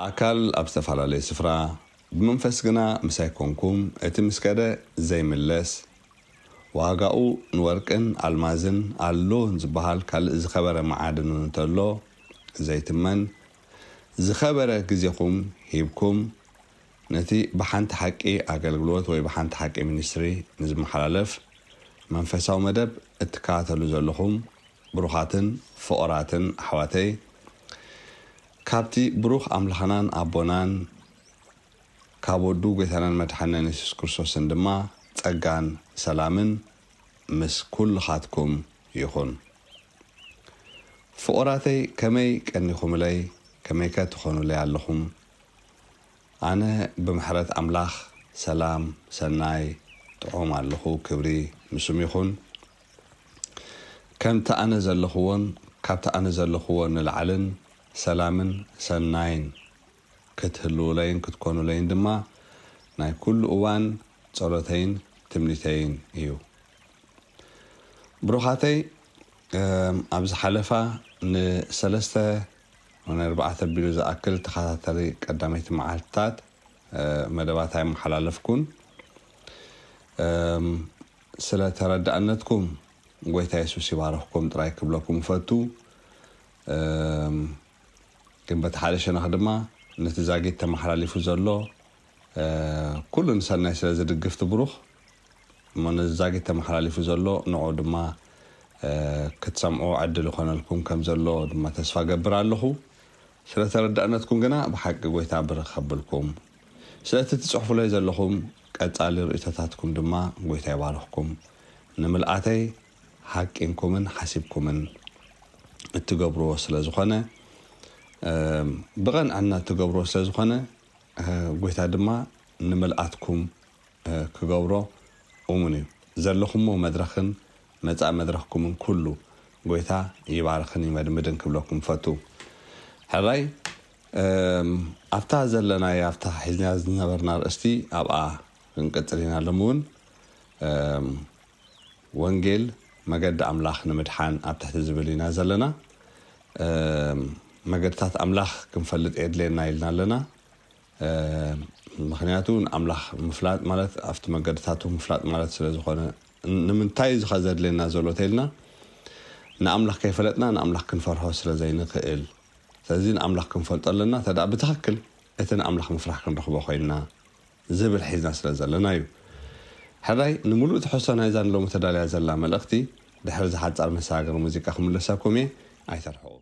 ኣካል ኣብ ዝተፈላለየ ስፍራ፣ ብመንፈስ ግና ምሳይ ኮንኩም፣ እቲ ምስ ከደ ዘይምለስ፣ ዋጋኡ ንወርቅን ኣልማዝን ኣሎ ዝበሃል ካልእ ዝኸበረ መዓድን እውን እንተሎ ዘይትመን፣ ዝኸበረ ግዜኹም ሂብኩም፣ ነቲ ብሓንቲ ሓቂ ኣገልግሎት ወይ ብሓንቲ ሓቂ ሚኒስትሪ ንዝመሓላለፍ መንፈሳዊ መደብ እትከታተሉ ዘለኹም ብሩኻትን ፍቑራትን ኣሕዋተይ፣ ካብቲ ብሩኽ ኣምላኽናን ኣቦናን ካብ ወዱ ጐይታናን መድሓንናን የሱስ ክርስቶስን ድማ ጸጋን ሰላምን ምስ ኩልኻትኩም ይኹን። ፍቑራተይ፣ ከመይ ቀኒኹምለይ? ከመይከ ትኾኑለይ ኣለኹም? ኣነ ብምሕረት ኣምላኽ ሰላም፣ ሰናይ፣ ጥዑም ኣለኹ። ክብሪ ንስሙ ይኹን። ከምቲ ኣነ ዘለኹዎን ካብቲ ኣነ ዘለኹዎ ንላዕልን ሰላምን ሰናይን ክትህልዉለይን ክትኮኑለይን ድማ ናይ ኩሉ እዋን ጸሎተይን ትምኒተይን እዩ። ብሩኻተይ፣ እም፣ ኣብ ዝሓለፋ ንሰለስተ ወይ ንኣርባዕተ ቢሉ ዝኣክል ተኸታታሊ ቀዳመይቲ መዓልትታት፣ እ፣ መደባት ኣይመሓላለፍኩን። እም፣ ስለ ተረዳእነትኩም ጐይታ የሱስ ይባርኽኩም ጥራይ ክብለኩም እፈቱ። እም፣ ግን በቲ ሓደ ሸነኽ ድማ ነቲ ዛጊት ተመሓላሊፉ ዘሎ፣ እ፣ ኩሉ ንሰናይ ስለ ዝድግፍ እቲ ብሩኽ፣ እሞ ነዚ ዛጊት ተመሓላሊፉ ዘሎ ንዕኡ ድማ፣ እ፣ ክትሰምዑ ዕድል ይኾነልኩም ከም ዘሎ ድማ ተስፋ ገብር ኣለኹ። ስለ ተረዳእነትኩም ግና ብሓቂ ጐይታ ብርኽ ከብልኩም። ስለቲ ትጽሕፉለይ ዘለኹም ቀጻሊ ርእይቶታትኩም ድማ ጐይታ ይባርኽኩም። ንምልኣተይ ሓቂንኩምን ሓሲብኩምን እትገብርዎ ስለ ዝኾነ፣ እም፣ ብቐንዕና እትገብርዎ ስለ ዝኾነ፣ እ፣ ጐይታ ድማ ንምልኣትኩም፣ እ፣ ክገብሮ እሙን እዩ። ዘለኹሞ መድረኽን መጻኢ መድረኽኩምን ኩሉ ጐይታ ይባርኽን ይመድምድን ክብለኩም እፈቱ። ሕራይ፣ እም፣ ኣብታ ዘለናያ፣ ኣብታ ሒዝና ዝነበርና ኣርእስቲ ኣብኣ ክንቅጽል ኢና። ሎሚ እውን፣ እም፣ ወንጌል መገዲ ኣምላኽ ንምድሓን ኣብ ትሕቲ ዝብል ኢና ዘለና። እም፣ መገድታት ኣምላኽ ክንፈልጥ የድልየና ኢልና ኣለና። እም፣ ምኽንያቱ ንኣምላኽ ምፍላጥ ማለት ኣብቲ መገድታቱ ምፍላጥ ማለት ስለ ዝኾነ፣ ን-፣ ንምንታይ እዚ ኸ ዘድልየና ዘሎ ተኢልና፣ ንኣምላኽ ከይፈለጥና ንኣምላኽ ክንፈርሆ ስለ ዘይንኽእል። ስለዚ ንኣምላኽ ክንፈልጦ ኣለና። እንተ ደኣ ብትኽክል እቲ ንኣምላኽ ምፍራሕ ክንረኽቦ ኮይንና ዝብል ሒዝና ስለ ዘለና እዩ። ሕራይ፣ ንምሉእ ትሕዝቶ ናይዛ ንሎሚ ተዳልያ ዘላ መልእኽቲ ድሕሪ እዚ ሓጻር መሰጋገሪ ሙዚቃ ክምለሰኩም እየ። ኣይተርሕቑ።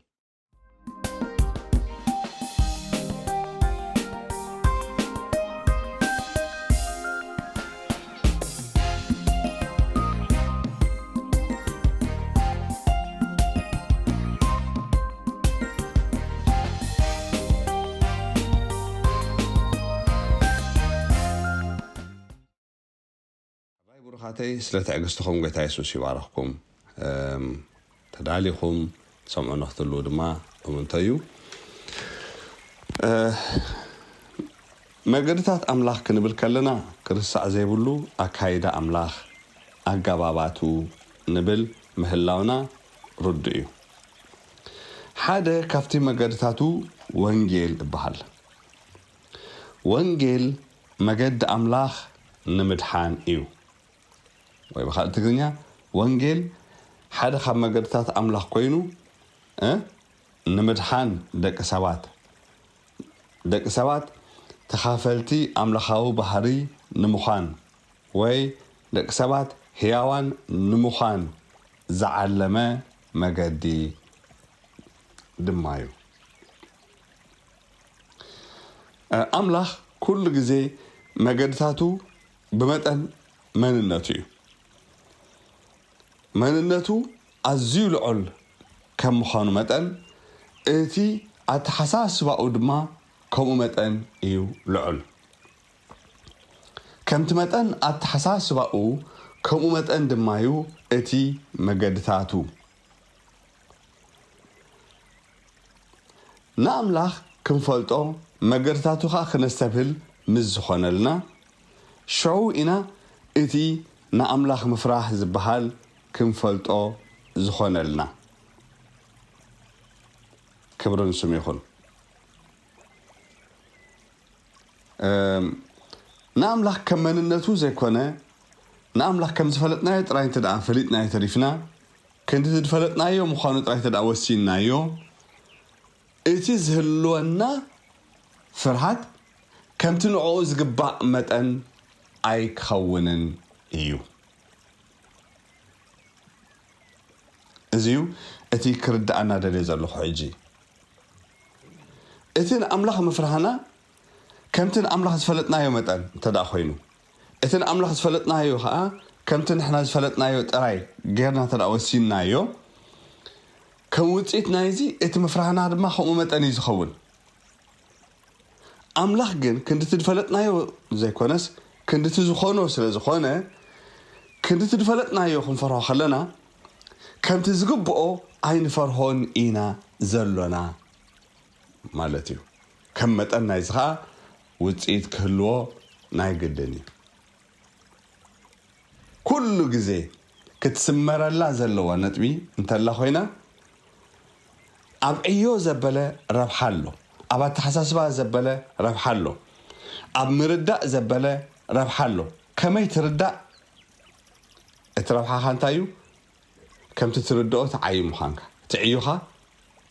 ኣባይ ብሩኻተይ፣ ስለ ትዕግስትኹም ጐይታ የሱስ ይባርኽኩም። እም፣ ተዳሊኹም ትሰምዑ ንኽትህልዉ ድማ እምንቶ እዩ። እ፣ መገድታት ኣምላኽ ክንብል ከለና፣ ክርሳዕ ዘይብሉ ኣካይዳ ኣምላኽ፣ ኣገባባቱ ንብል ምህላውና ርዱእ እዩ። ሓደ ካብቲ መገድታቱ ወንጌል ይበሃል። ወንጌል መገዲ ኣምላኽ ንምድሓን እዩ። ወይ ብኻልእ ትግርኛ፣ ወንጌል ሓደ ካብ መገድታት ኣምላኽ ኮይኑ፣ እ፣ ንምድሓን ደቂ ሰባት፣ ደቂ ሰባት ተኻፈልቲ ኣምላኻዊ ባህሪ ንምዃን ወይ ደቂ ሰባት ህያዋን ንምዃን ዝዓለመ መገዲ ድማ እዩ። እ፣ ኣምላኽ ኩሉ ግዜ መገድታቱ ብመጠን መንነቱ እዩ። መንነቱ ኣዝዩ ልዑል ከም ምዃኑ መጠን፣ እቲ ኣተሓሳስባኡ ድማ ከምኡ መጠን እዩ ልዑል። ከምቲ መጠን ኣተሓሳስባኡ፣ ከምኡ መጠን ድማ እዩ እቲ መገድታቱ። ንኣምላኽ ክንፈልጦ፣ መገድታቱ ኸኣ ክነስተብህል ምስ ዝኾነልና፣ ሽዑ ኢና እቲ ንኣምላኽ ምፍራህ ዝበሃል ክንፈልጦ ዝኾነልና። ክብሪ ንስሙ ይኹን። እም፣ ንኣምላኽ ከም መንነቱ ዘይኮነ፣ ንኣምላኽ ከም ዝፈለጥናዮ ጥራይ እንተ ደኣ ፈሊጥናዮ ተሪፍና፣ ክንዲ እቲ ዝፈለጥናዮ ምዃኑ ጥራይ እንተ ደኣ ወሲንናዮ፣ እቲ ዝህልወና ፍርሃት ከምቲ ንዕኡ ዝግባእ መጠን ኣይክኸውንን እዩ። እዚ እዩ እቲ ክርድኣና ደልየ ዘለኹ ሕጂ። እቲ ንኣምላኽ ምፍራህና ከምቲ ንኣምላኽ ዝፈለጥናዮ መጠን እንተ ደኣ ኮይኑ፣ እቲ ንኣምላኽ ዝፈለጥናዮ ኸኣ ከምቲ ንሕና ዝፈለጥናዮ ጥራይ ጌርና እንተ ደኣ ወሲንናዮ፣ ከም ውጽኢት ናይዚ እቲ ምፍራህና ድማ ከምኡ መጠን እዩ ዝኸውን። ኣምላኽ ግን ክንድቲ ዝፈለጥናዮ ዘይኮነስ ክንድቲ ዝኾኖ ስለ ዝኾነ፣ ክንድቲ ዝፈለጥናዮ ክንፈርሆ ከለና፣ ከምቲ ዝግብኦ ኣይንፈርሆን ኢና ዘሎና ማለት እዩ። ከም መጠን ናይዚ ኸኣ ውጽኢት ክህልዎ ናይ ግድን እዩ። ኩሉ ግዜ ክትስመረላ ዘለዋ ነጥቢ እንተላ ኮይና፣ ኣብ ዕዮ ዘበለ ረብሓ ኣሎ፣ ኣብ ኣተሓሳስባ ዘበለ ረብሓ ኣሎ፣ ኣብ ምርዳእ ዘበለ ረብሓ ኣሎ። ከመይ ትርዳእ? እቲ ረብሓኻ እንታይ እዩ? ከምቲ ትርድኦ ትዓዪ ምዃንካ። እቲ ዕዮኻ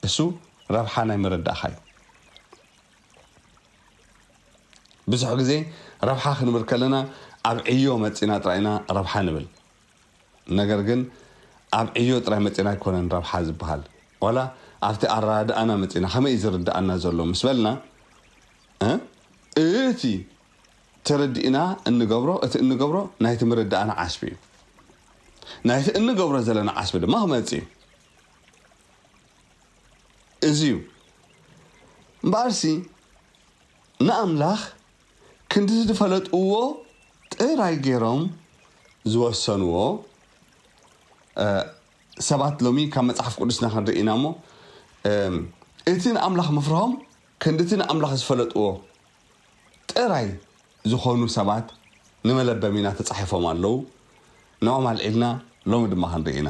እሱ ረብሓ ናይ ምርዳእኻ እዩ። ብዙሕ ግዜ ረብሓ ክንብል ከለና ኣብ ዕዮ መጺና ጥራይ ኢና ረብሓ ንብል። ነገር ግን ኣብ ዕዮ ጥራይ መጺና ኣይኮነን ረብሓ ዝበሃል። ዋላ ኣብቲ ኣረዳድኣና መጺና ከመይ እዩ ዝርድኣና ዘሎ ምስ በልና፣ እ? እቲ ተረዲእና እንገብሮ፣ እቲ እንገብሮ ናይቲ ምርዳእና ዓስቢ እዩ። ናይቲ እንገብሮ ዘለና ዓስቢ ድማ ክመጽእ እዩ። እዚ እዩ። እምበኣርሲ ንኣምላኽ ክንዲ ዝፈለጥዎ ጥራይ ገይሮም ዝወሰንዎ፣ እ፣ ሰባት ሎሚ ካብ መጽሓፍ ቅዱስና ክንርኢ ኢና እሞ፣ እም፣ እቲ ንኣምላኽ ምፍርሆም ክንዲ እቲ ንኣምላኽ ዝፈለጥዎ ጥራይ ዝኾኑ ሰባት ንመለበሚና ተጻሒፎም ኣለዉ። ንዕኦም ኣልዒልና ሎሚ ድማ ክንርኢ ኢና።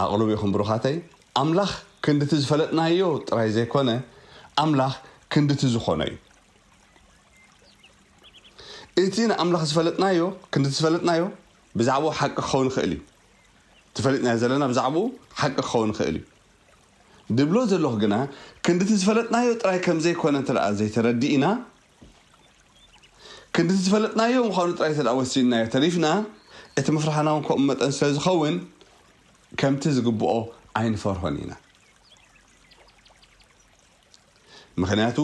ኣቕልቡ ኢኹም ብሩኻተይ፣ ኣምላኽ ክንድቲ ዝፈለጥናዮ ጥራይ ዘይኮነ፣ ኣምላኽ ክንድቲ ዝኾኖ እዩ። እቲ ንኣምላኽ ዝፈለጥናዮ፣ ክንድቲ ዝፈለጥናዮ፣ ብዛዕባኡ ሓቂ ክኸውን ይኽእል እዩ። እቲ ፈሊጥናዮ ዘለና ብዛዕባኡ ሓቂ ክኸውን ይኽእል እዩ። ድብሎ ዘለኹ ግና፣ ክንድቲ ዝፈለጥናዮ ጥራይ ከም ዘይኮነ እንተ ደኣ ዘይተረዲእና፣ ክንድቲ ዝፈለጥናዮ ምዃኑ ጥራይ እንተ ደኣ ወሲንናዮ ተሪፍና፣ እቲ ምፍራሕና እውን ከምኡ መጠን ስለ ዝኸውን፣ ከምቲ ዝግብኦ ኣይንፈርሆን ኢና። ምኽንያቱ፣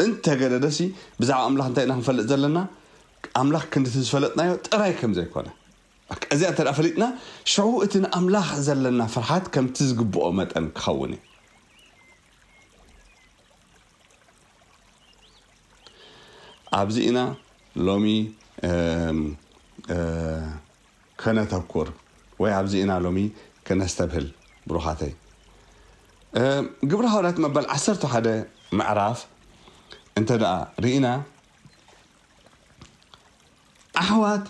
እንተገደደሲ፣ ብዛዕባ ኣምላኽ እንታይ ኢና ክንፈልጥ ዘለና? ኣምላኽ ክንድቲ ዝፈለጥናዮ ጥራይ ከም ዘይኮነ። በቃ፣ እዚኣ እንተ ደኣ ፈሊጥና፣ ሽዑ እቲ ንኣምላኽ ዘለና ፍርሃት ከምቲ ዝግብኦ መጠን ክኸውን እዩ። ኣብዚ ኢና ሎሚ፣ እም፣ እ፣ ከነተኩር ወይ ኣብዚ ኢና ሎሚ ከነስተብህል፣ ብሩኻተይ። እ፣ ግብረ ሃዋርያት መበል ዓሰርተ ሓደ ምዕራፍ እንተ ደኣ ርኢና፣ ኣሕዋት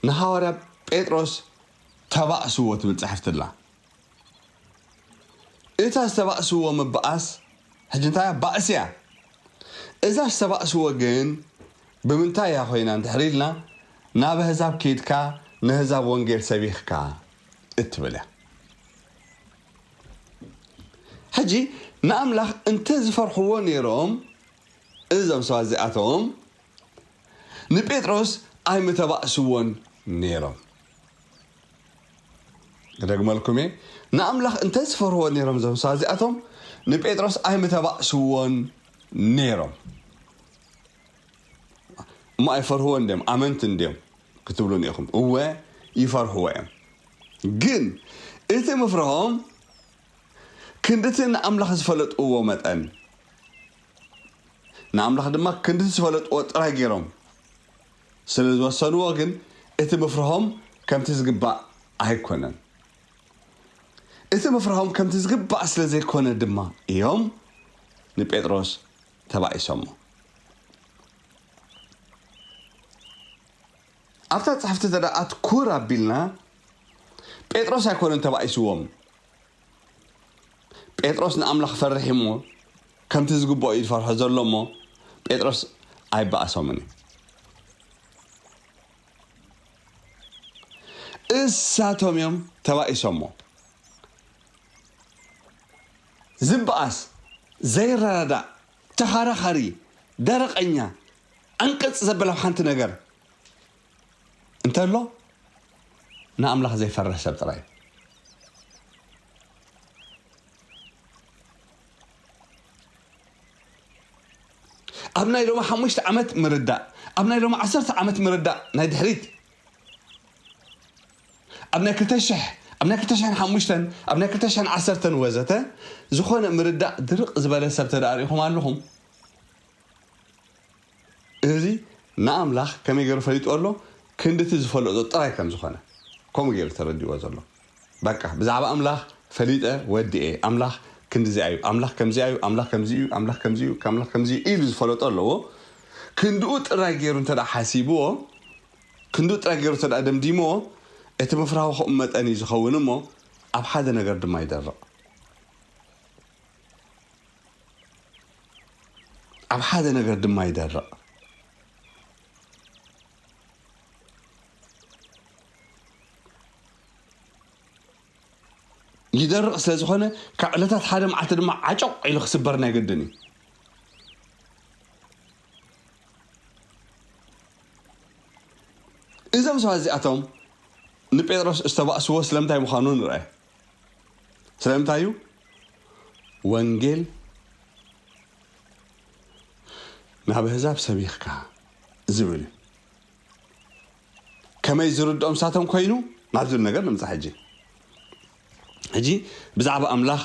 ንሃዋርያ ጴጥሮስ ተባእስዎ ትብል ጽሕፍቲ ኣላ። እታ ዝተባእስዎ ምብኣስ፣ ሕጂ እንታይ እያ? ባእሲ እያ። እዛ ዝተባእስዎ ግን ብምንታይ እያ ኮይና እንድሕር ኢልና፣ ናብ ኣህዛብ ኬድካ ንኣህዛብ ወንጌል ሰቢኽካ እትብል እያ። ሕጂ ንኣምላኽ እንተ ዝፈርሕዎ ነይሮም፣ እዞም ሰባት እዚኣቶም ንጴጥሮስ ኣይምተባእስዎን ነይሮም። ክደግመልኩም እየ፣ ንኣምላኽ እንተ ዝፈርህዎ ነይሮም እዞም ሰባት እዚኣቶም ንጴጥሮስ ኣይምተባእስዎን ነይሮም። እሞ ኣይፈርህዎ እንድዮም፣ ኣመንቲ እንድዮም ክትብሉኒ ኢኹም። እወ፣ ይፈርህዎ እዮም። ግን እቲ ምፍርሆም ክንድቲ ንኣምላኽ ዝፈለጥዎ መጠን፣ ንኣምላኽ ድማ ክንድቲ ዝፈለጥዎ ጥራይ ገይሮም ስለ ዝወሰንዎ ግን፣ እቲ ምፍርሆም ከምቲ ዝግባእ ኣይኮነን። እቲ ምፍርሆም ከምቲ ዝግባእ ስለ ዘይኮነ ድማ እዮም ንጴጥሮስ ተባኢሶሞ። ኣብታ ጽሕፍቲ እንተ ደኣ ኣትኩር ኣቢልና፣ ጴጥሮስ ኣይኮነን ተባኢስዎም። ጴጥሮስ ንኣምላኽ ፈርሕ እሞ፣ ከምቲ ዝግብኦ እዩ ዝፈርሖ ዘሎ እሞ፣ ጴጥሮስ ኣይበኣሶምን እዩ። እሳቶም እዮም ተባኢሶሞ። ዝበኣስ፣ ዘይረዳዳእ፣ ተኻራኻሪ፣ ደረቐኛ፣ ዕንቅጽ ዘበል ኣብ ሓንቲ ነገር እንተሎ፣ ንኣምላኽ ዘይፈርህ ሰብ ጥራይ እዩ። ኣብ ናይ ሎሚ ሓሙሽተ ዓመት ምርዳእ፣ ኣብ ናይ ሎሚ ዓሰርተ ዓመት ምርዳእ ናይ ድሕሪት፣ ኣብ ናይ ክልተ ሽሕ፣ ኣብ ናይ ክልተ ሽሕን ሓሙሽተን፣ ኣብ ናይ ክልተ ሽሕን ዓሰርተን ወዘተ ዝኾነ ምርዳእ ድርቕ ዝበለ ሰብ ተደኣ ርኢኹም ኣለኹም? እዚ ንኣምላኽ ከመይ ገይሩ ፈሊጥዎ ኣሎ? ክንድቲ ዝፈለጦ ጥራይ ከም ዝኾነ ከምኡ ገይሩ ተረዲእዎ ዘሎ። በቃ ብዛዕባ ኣምላኽ ፈሊጠ ወዲኤ። ኣምላኽ ክንድዚኣ እዩ፣ ኣምላኽ ከምዚኣ እዩ፣ ኣምላኽ ከምዚ እዩ፣ ኣምላኽ ከምዚ እዩ፣ ኣምላኽ ከምዚ እዩ ኢሉ ዝፈለጦ ኣለዎ። ክንድኡ ጥራይ ገይሩ እንተ ደኣ ሓሲብዎ፣ ክንድኡ ጥራይ ገይሩ እንተ ደኣ ደምዲምዎ፣ እቲ ምፍራሁ ከምኡ መጠን እዩ ዝኸውን እሞ፣ ኣብ ሓደ ነገር ድማ ይደርቕ። ኣብ ሓደ ነገር ድማ ይደርቕ። ይደርቕ ስለ ዝኾነ፣ ካብ ዕለታት ሓደ መዓልቲ ድማ ዓጨቕ ኢሉ ክስበር ናይ ግድን እዩ። እዞም ሰባት እዚኣቶም ንጴጥሮስ ዝተባእስዎ ስለምንታይ ምዃኑ ንርአ። ስለምንታይ እዩ? ወንጌል ናብ ኣህዛብ ሰቢኽካ ዝብል እዩ። ከመይ ዝርድኦም ሳቶም ኮይኑ ናብዚ ነገር ንምጻእ ሕጂ። ሕጂ ብዛዕባ ኣምላኽ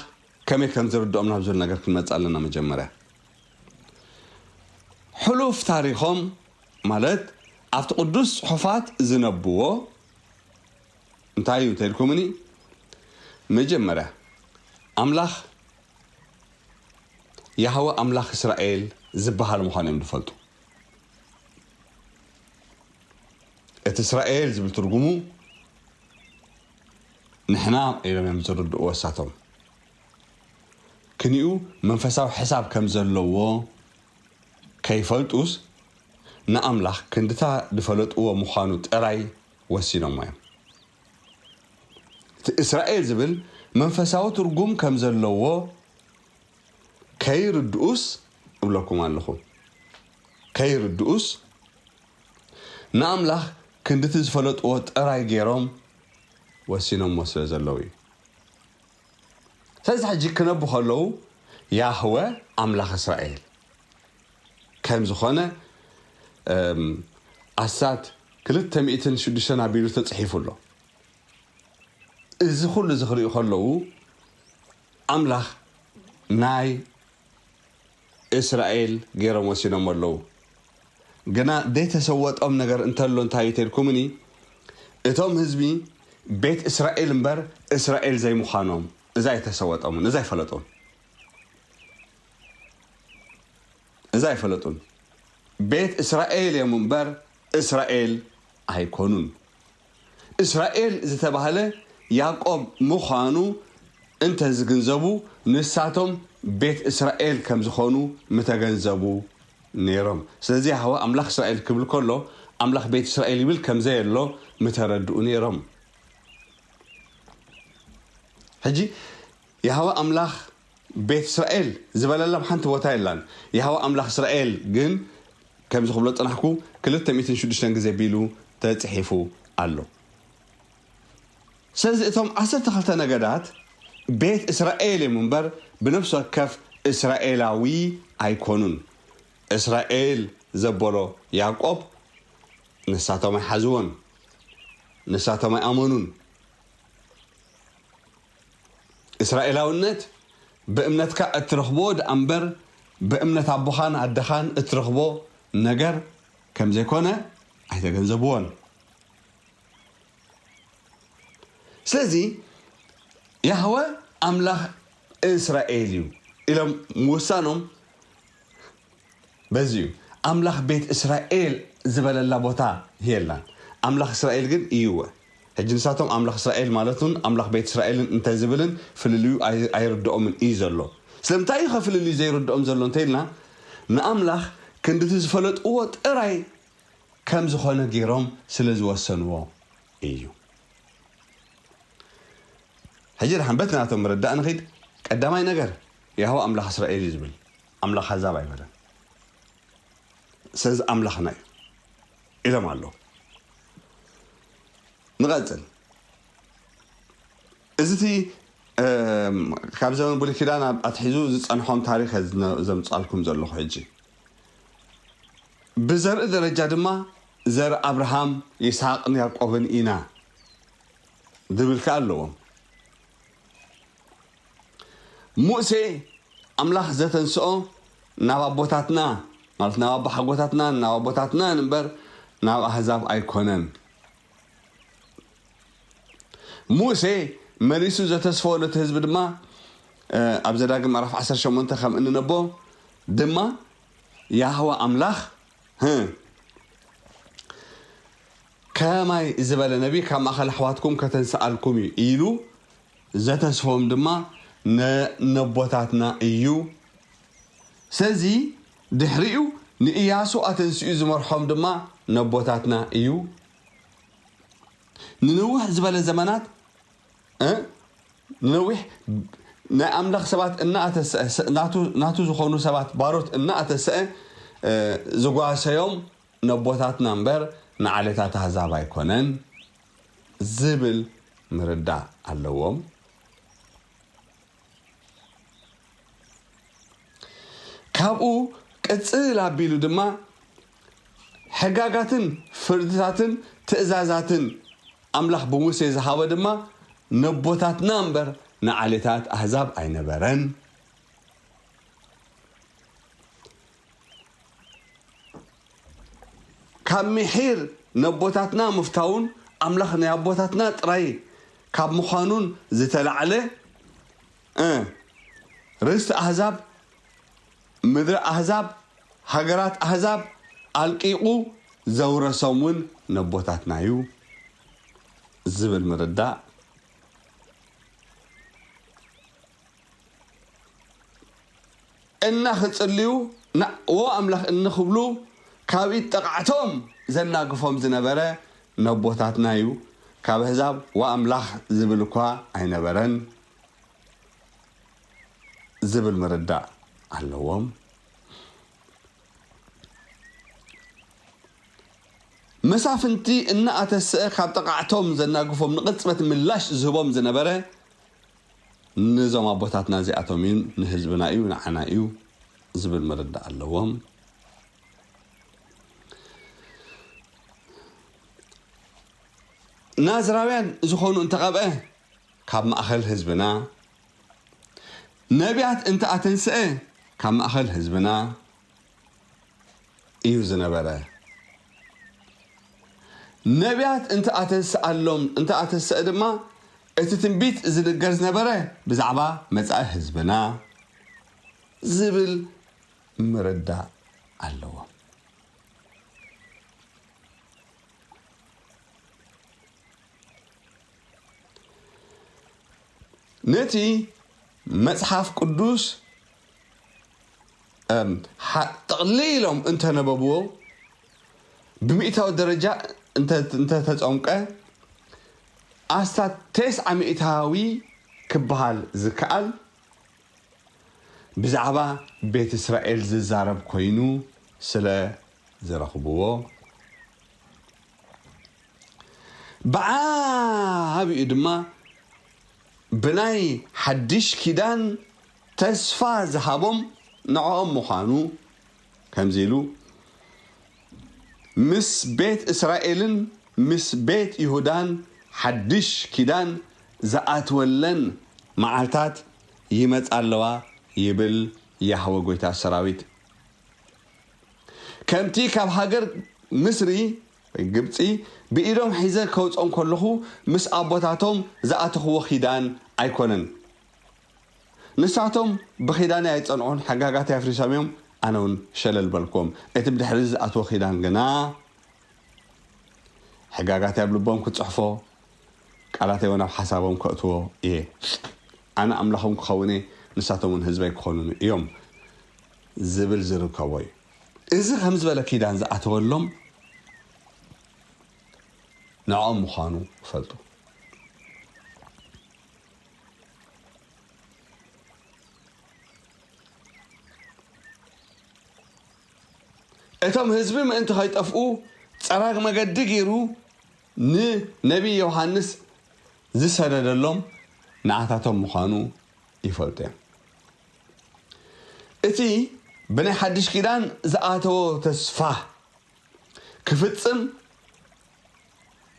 ከመይ ከም ዝርድኦም ናብዚ ነገር ክንመጽእ ኣለና። መጀመርያ ሕሉፍ ታሪኾም ማለት ኣብቲ ቅዱስ ጽሑፋት ዝነብዎ እንታይ እዩ ተልኩምኒ? መጀመርያ ኣምላኽ ያህወ ኣምላኽ እስራኤል ዝበሃል ምዃኑ እዮም ዝፈልጡ። እቲ እስራኤል ዝብል ትርጉሙ ንሕና ኢሎም እዮም ዝርድእዎ እሳቶም። ክንዩ መንፈሳዊ ሕሳብ ከም ዘለዎ ከይፈልጡስ ንኣምላኽ ክንድታ ዝፈለጥዎ ምዃኑ ጥራይ ወሲኖሞ እዮም። እቲ እስራኤል ዝብል መንፈሳዊ ትርጉም ከም ዘለዎ ከይርድኡስ እብለኩም ኣለኹ። ከይርድኡስ ንኣምላኽ ክንድቲ ዝፈለጥዎ ጥራይ ገይሮም ወሲኖሞ ስለ ዘለዉ እዩ። ስለዚ ሕጂ ክነቡ ከለዉ ያህወ ኣምላኽ እስራኤል ከም ዝኾነ ኣስታት ክልተ ሚእትን ሽዱሽተን ኣቢሉ ተጽሒፉ ኣሎ። እዚ ኩሉ እዚ ክርእዩ ከለዉ ኣምላኽ ናይ እስራኤል ገይሮም ወሲኖም ኣለዉ። ግና ዘይተሰወጦም ነገር እንተሎ እንታይ እዩ ተልኩምኒ? እቶም ህዝቢ ቤት እስራኤል እምበር እስራኤል ዘይምዃኖም እዛ ኣይተሰወጦምን፣ እዛ ኣይፈለጡን። እዛ ኣይፈለጡን። ቤት እስራኤል እዮም እምበር እስራኤል ኣይኮኑን። እስራኤል ዝተባህለ ያዕቆብ ምዃኑ እንተ ዝግንዘቡ ንሳቶም ቤት እስራኤል ከም ዝኾኑ ምተገንዘቡ ነይሮም። ስለዚ ያህወ ኣምላኽ እስራኤል ክብል ከሎ ኣምላኽ ቤት እስራኤል ይብል ከም ዘየሎ ምተረድኡ ነይሮም። ሕጂ ያህወ ኣምላኽ ቤት እስራኤል ዝበለላ ሓንቲ ቦታ የላን። ያህወ ኣምላኽ እስራኤል ግን ከምዚ ክብሎ ጽናሕኩ ክልተ ሚእትን ሽዱሽተን ግዜ ቢሉ ተጽሒፉ ኣሎ። ስለዚ እቶም ዓሰርተ ክልተ ነገዳት ቤት እስራኤል እዮም እምበር ብነፍሲ ወከፍ እስራኤላዊ ኣይኮኑን። እስራኤል ዘበሎ ያዕቆብ ንሳቶም ኣይሓዝዎን፣ ንሳቶም ኣይኣመኑን። እስራኤላውነት ብእምነትካ እትረኽቦ ደኣ እምበር ብእምነት ኣቦኻን ኣደኻን እትረኽቦ ነገር ከም ዘይኮነ ኣይተገንዘብዎን። ስለዚ ያህወ ኣምላኽ እስራኤል እዩ ኢሎም ምውሳኖም በዚ እዩ። ኣምላኽ ቤት እስራኤል ዝበለላ ቦታ የላን። ኣምላኽ እስራኤል ግን እዩወ። ሕጂ ንሳቶም ኣምላኽ እስራኤል ማለቱን ኣምላኽ ቤት እስራኤልን እንተዝብልን ፍልልዩ ኣይ-፣ ኣይርድኦምን እዩ ዘሎ። ስለምንታይ እዩ ከፍልልዩ ዘይርድኦም ዘሎ እንተኢልና፣ ንኣምላኽ ክንድቲ ዝፈለጥዎ ጥራይ ከም ዝኾነ ገይሮም ስለ ዝወሰንዎ እዩ። ሕጂ ደሓን በቲ ናቶም ምርዳእ ንኺድ። ቀዳማይ ነገር፣ ያህወ ኣምላኽ እስራኤል እዩ ዝብል፣ ኣምላኽ ኣህዛብ ኣይበለን። ስለዚ ኣምላኽና እዩ ኢሎም ኣለዉ። ንቐጽል። እዚ እቲ፣ እም፣ ካብ ዘመን ብሉይ ኪዳን ኣብ ኣትሒዙ ዝጸንሖም ታሪኽ እየ ዝነ-፣ ዘምጻልኩም ዘለኹ ሕጂ። ብዘርኢ ደረጃ ድማ ዘርኢ ኣብርሃም፣ ይስሐቅን ያዕቆብን ኢና ዝብል ከኣ ኣለዎም። ሙሴ ኣምላኽ ዘተንስኦ ናብ ኣቦታትና፣ ማለት ናብ ኣቦሓጎታትና፣ ናብ ኣቦታትና እምበር ናብ ኣህዛብ ኣይኮነን። ሙሴ መሊሱ ዘተስፈወሉ እቲ ህዝቢ ድማ፣ እ፣ ኣብ ዘዳግም ምዕራፍ ዓሰርተ ሸሞንተ ከም እንነቦ ድማ፣ ያህወ ኣምላኽ፣ ህ፣ ከማይ ዝበለ ነቢ ካብ ማእከል ኣሕዋትኩም ከተንስኣልኩም እዩ ኢሉ ዘተስፎም ድማ ነ-፣ ነቦታትና እዩ። ስለዚ ድሕሪኡ ንኢያሱ ኣተንሲኡ ዝመርሖም ድማ ነቦታትና እዩ። ንንውሕ ዝበለ ዘመናት፣ እ፣ ንነዊሕ ናይ ኣምላኽ ሰባት እናኣተሰ-፣ ስ-፣ ናቱ፣ ናቱ ዝኾኑ ሰባት ባሮት እናኣተሰአ፣ እ፣ ዝጓሰዮም ነቦታትና እምበር ንዓሌታት ኣህዛብ ኣይኮነን ዝብል ምርዳእ ኣለዎም። ካብኡ ቅጽል ኣቢሉ ድማ ሕጋጋትን ፍርድታትን ትእዛዛትን ኣምላኽ ብሙሴ ዝሃበ ድማ ነቦታትና እምበር ንዓሌታት ኣህዛብ ኣይነበረን። ካብ ምሒር ነቦታትና ምፍታውን ኣምላኽ ናይ ኣቦታትና ጥራይ ካብ ምዃኑን ዝተላዕለ፣ እ፣ ርስቲ ኣህዛብ፣ ምድሪ ኣህዛብ፣ ሃገራት ኣህዛብ ኣልቂቑ ዘውረሶም እውን ነቦታትና እዩ ዝብል ምርዳእ። እና ክጽልዩ፣ ና-፣ ዎ ኣምላኽ እንክብሉ ካብ ኢድ ጠቓዕቶም ዘናግፎም ዝነበረ ነቦታትና እዩ። ካብ ኣህዛብ ዎ ኣምላኽ ዝብል እኳ ኣይነበረን ዝብል ምርዳእ ኣለዎም። መሳፍንቲ እናኣተሰአ ካብ ጠቓዕቶም ዘናግፎም ንቕጽበት ምላሽ ዝህቦም ዝነበረ ንዞም ኣቦታትና እዚኣቶም እዩ፣ ንህዝብና እዩ፣ ንዓና እዩ ዝብል ምርዳእ ኣለዎም። ናዝራውያን ዝኾኑ እንተቐብአ ካብ ማእኸል ህዝብና፣ ነቢያት እንተኣተንስአ ካብ ማእኸል ህዝብና እዩ ዝነበረ። ነቢያት እንተኣተንስኣሎም፣ እንተኣተንስአ ድማ እቲ ትንቢት ዝንገር ዝነበረ ብዛዕባ መጻኢ ህዝብና ዝብል ምርዳእ ኣለዎም። ነቲ መጽሓፍ ቅዱስ፣ እም፣ ሓ-፣ ጥቕሊሎም እንተነበብዎ፣ ብሚእታዊ ደረጃ እንተ-፣ እንተተጸምቀ፣ ኣስታት ተስዓ ሚእታዊ ክበሃል ዝከኣል ብዛዕባ ቤት እስራኤል ዝዛረብ ኮይኑ ስለ ዝረኽብዎ፣ ብዓቢኡ ድማ ብናይ ሓድሽ ኪዳን ተስፋ ዝሃቦም ንዕኦም ምዃኑ፣ ከምዚ ኢሉ፣ ምስ ቤት እስራኤልን ምስ ቤት ይሁዳን ሓድሽ ኪዳን ዝኣትወለን መዓልታት ይመጻ ኣለዋ ይብል ያህወ ጐይታ ሰራዊት። ከምቲ ካብ ሃገር ምስሪ ወይ ግብጺ ብኢዶም ሒዘ ከውጾም ከለኹ ምስ ኣቦታቶም ዝኣተኽዎ ኪዳን ኣይኮነን። ንሳቶም ብኺዳነይ ኣይጸንዑን፣ ሕጋጋተይ ኣፍሪሶም እዮም፣ ኣነ እውን ሸለል በልክዎም። እቲ ብድሕሪ እዚ ዝኣትዎ ኪዳን ግና ሕጋጋተይ ኣብ ልቦም ክጽሕፎ፣ ቃላተይ እውን ኣብ ሓሳቦም ከእትዎ እየ። ኣነ ኣምላኾም ክኸውን እየ፣ ንሳቶም እውን ህዝበይ ክኾኑኒ እዮም ዝብል ዝርከቦ እዩ። እዚ ከም ዝበለ ኪዳን ዝኣተወሎም ንዕኦም ምዃኑ ይፈልጡ። እቶም ህዝቢ ምእንቲ ከይጠፍኡ ጸራግ መገዲ ገይሩ ንነቢይ ዮሃንስ ዝሰደደሎም ንዓታቶም ምዃኑ ይፈልጡ እዮም። እቲ ብናይ ሓድሽ ኪዳን ዝኣተዎ ተስፋ ክፍጽም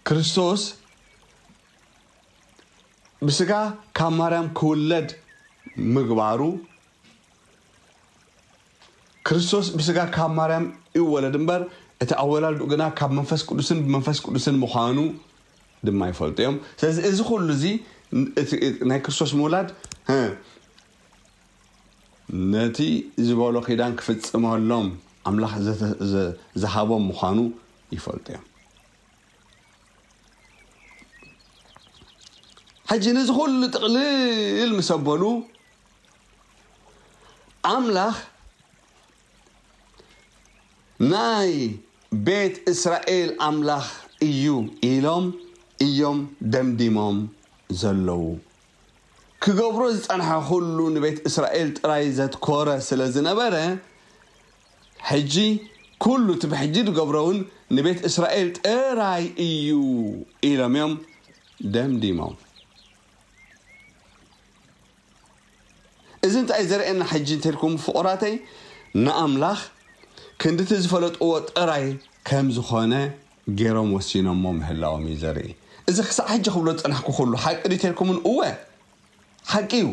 ክርስቶስ ብስጋ ካብ ማርያም ክውለድ ምግባሩ፣ ክርስቶስ ብስጋ ካብ ማርያም ይወለድ እምበር፣ እቲ ኣወላልድኡ ግና ካብ መንፈስ ቅዱስን ብመንፈስ ቅዱስን ምዃኑ ድማ ይፈልጡ እዮም። ስለዚ እዚ ኩሉ እዚ፣ እቲ ናይ ክርስቶስ ምውላድ፣ እ፣ ነቲ ዝበሎ ኪዳን ክፍጽመሎም ኣምላኽ ዘተ-፣ ዘ-፣ ዝሃቦም ምዃኑ ይፈልጡ እዮም። ሕጂ ነዚ ኩሉ ጥቕልል ምስ ኣበሉ፣ ኣምላኽ ናይ ቤት እስራኤል ኣምላኽ እዩ ኢሎም እዮም ደምዲሞም ዘለዉ። ክገብሮ ዝጸንሐ ኩሉ ንቤት እስራኤል ጥራይ ዘትኮረ ስለ ዝነበረ፣ ሕጂ ኩሉ እቲ ብሕጂ ዝገብሮ እውን ንቤት እስራኤል ጥራይ እዩ ኢሎም እዮም ደምዲሞም። እዚ እንታይ ዘርእየና ሕጂ እንተልኩም ፍቑራተይ፣ ንኣምላኽ ክንድቲ ዝፈለጥዎ ጥራይ ከም ዝኾነ ገይሮም ወሲኖሞ ምህላዎም እዩ ዘርኢ። እዚ ክሳዕ ሕጂ ክብሎ ዝጸናሕኩ ኩሉ ሓቂ ድዩ ተልኩምን? እወ፣ ሓቂ እዩ።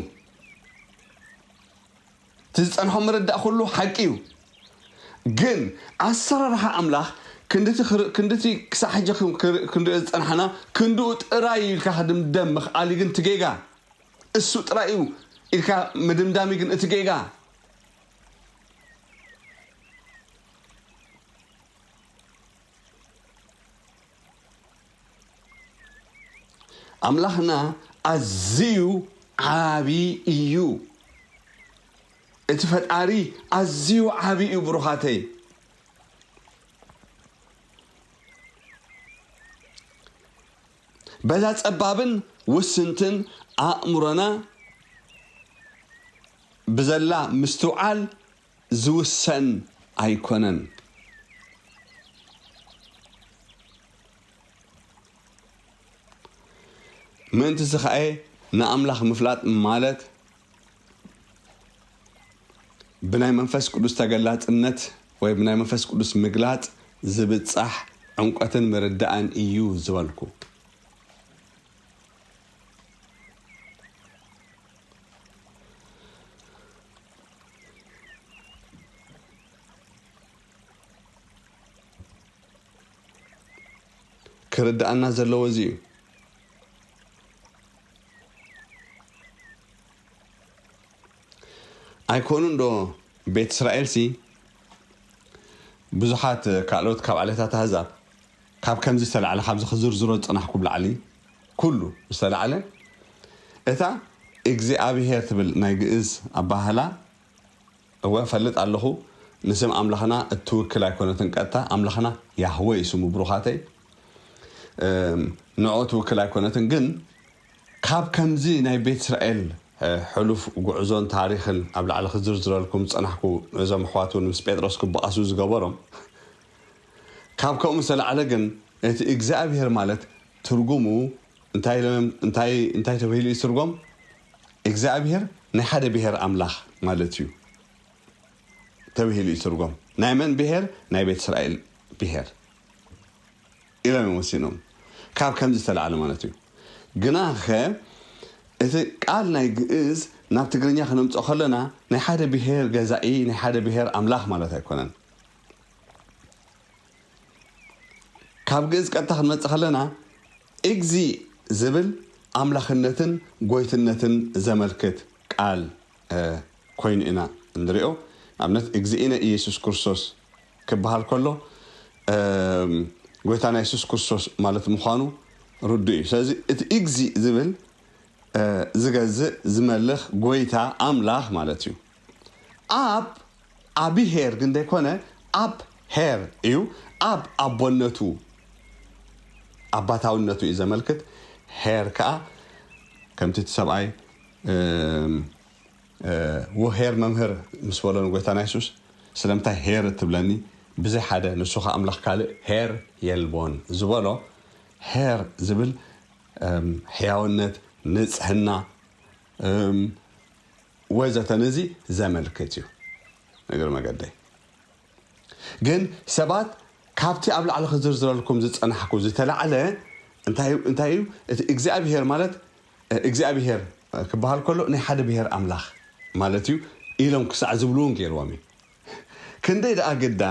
እቲ ዝጸንሖ ምርዳእ ኩሉ ሓቂ እዩ። ግን ኣሰራርሓ ኣምላኽ ክንድቲ ክር-፣ ክንድቲ ክሳዕ ሕጂ ክን-፣ ክር-፣ ክንሪኦ ዝጸናሕና ክንድኡ ጥራይ እዩ ኢልካ ክድምደም ምኽኣል እዩ ግን እቲ ጌጋ። እሱ ጥራይ እዩ ኢልካ ምድምዳም እዩ ግን እቲ ጌጋ። ኣምላኽና ኣዝዩ ዓቢ እዩ። እቲ ፈጣሪ ኣዝዩ ዓቢ እዩ ብሩኻተይ። በዛ ጸባብን ውስንትን ኣእምሮና ብዘላ ምስትውዓል ዝውሰን ኣይኮነን። ምእንትዚ ኸኣ ንኣምላኽ ምፍላጥ ማለት ብናይ መንፈስ ቅዱስ ተገላጽነት ወይ ብናይ መንፈስ ቅዱስ ምግላጽ ዝብጻሕ ዕምቆትን ምርዳእን እዩ ዝበልኩ። ክርድኣና ዘለዎ እዚ እዩ። ኣይኮኑን ዶ ቤት እስራኤልሲ ብዙሓት ካልኦት ካብ ዓሌታት ኣህዛብ ካብ ከምዚ ዝተላዕለ፣ ካብዚ ክዝርዝሮ ዝጸናሕኩ ብላዕሊ ኩሉ ዝተላዕለ እታ እግዚኣብሄር ትብል ናይ ግእዝ ኣባህላ፣ እወ፣ እፈልጥ ኣለኹ፣ ንስም ኣምላኽና እትውክል ኣይኮነትን። ቀጥታ ኣምላኽና ያህወ እዩ ስሙ፣ ብሩኻተይ። እም፣ ንዕኡ ትውክል ኣይኮነትን። ግን ካብ ከምዚ ናይ ቤት እስራኤል፣ እ፣ ሕሉፍ ጉዕዞን ታሪኽን ኣብ ላዕሊ ክዝርዝረልኩም ዝጸናሕኩ፣ እዞም ኣሕዋት እውን ምስ ጴጥሮስ ክበኣሱ ዝገበሮም፣ ካብ ከምኡ ዝተላዕለ ግን እቲ እግዚኣብሄር ማለት ትርጉሙ እንታይ ኢሎም፣ እንታይ፣ እንታይ ተባሂሉ እዩ ዝትርጎም? እግዚኣብሄር ናይ ሓደ ብሄር ኣምላኽ ማለት እዩ ተባሂሉ እዩ ዝትርጎም። ናይ መን ብሄር? ናይ ቤት እስራኤል ብሄር ኢሎም እዮም ወሲኖም። ካብ ከምዚ ዝተላዕለ ማለት እዩ። ግናኸ እቲ ቃል ናይ ግእዝ ናብ ትግርኛ ክነምጽኦ ከለና ናይ ሓደ ብሄር ገዛኢ፣ ናይ ሓደ ብሄር ኣምላኽ ማለት ኣይኮነን። ካብ ግእዝ ቀጥታ ክንመጽእ ከለና እግዚ ዝብል ኣምላኽነትን ጎይትነትን ዘመልክት ቃል፣ እ፣ ኮይኑ ኢና እንሪኦ። ንኣብነት፣ እግዚእነ ኢየሱስ ክርስቶስ ክበሃል ከሎ፣ እም፣ ጎይታና የሱስ ክርስቶስ ማለት ምዃኑ ርዱእ እዩ። ስለዚ እቲ እግዚ ዝብል ዝገዝእ ዝመልኽ ጎይታ ኣምላኽ ማለት እዩ። ኣብ ኣብሄር ግን ዘይኮነ ኣብ ሄር እዩ። ኣብ ኣቦነቱ ኣባታውነቱ እዩ ዘመልክት። ሄር ከዓ ከምቲ እቲ ሰብኣይ ወሄር መምህር ምስ በሎ ንጎይታና የሱስ ስለምንታይ ሄር እትብለኒ ብዘይ ሓደ ንሱ ከዓ ኣምላኽ ካልእ ሄር የልቦን ዝበሎ ሄር ዝብል ሕያውነት፣ ንጽህና ወዘተ ነዚ ዘመልክት እዩ። እግሪ መገደይ ግን ሰባት ካብቲ ኣብ ላዕሊ ክዝርዝረልኩም ዝጸናሕኩ ዝተላዕለ እንታይ እዩ? እቲ እግዚኣብሄር ማለት እግዚኣብሄር ክበሃል ከሎ ናይ ሓደ ብሄር ኣምላኽ ማለት እዩ ኢሎም ክሳዕ ዝብሉ እውን ገይርዎም እዩ። ክንደይ ደኣ ግዳ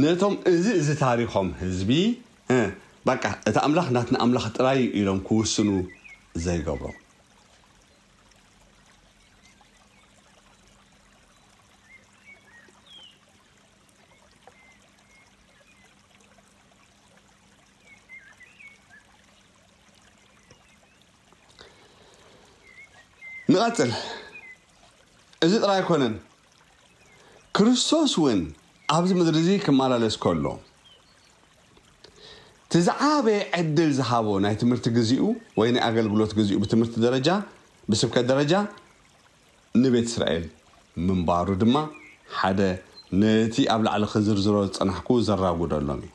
ነቶም እዚ እዚ ታሪኾም ህዝቢ በቃ እቲ ኣምላኽ ናትና ኣምላኽ ጥራይ እዩ ኢሎም ክውስኑ ዘይገብሮም። ንቐጽል። እዚ ጥራይ ኣይኮነን። ክርስቶስ እውን ኣብዚ ምድሪ እዚ ክመላለስ ከሎ እቲ ዝዓበየ ዕድል ዝሃቦ ናይ ትምህርቲ ግዚኡ ወይ ናይ ኣገልግሎት ግዚኡ ብትምህርቲ ደረጃ ብስብከት ደረጃ ንቤት እስራኤል ምንባሩ ድማ ሓደ ነቲ ኣብ ላዕሊ ክዝርዝሮ ዝጸናሕኩ ዘራጉደሎም እዩ።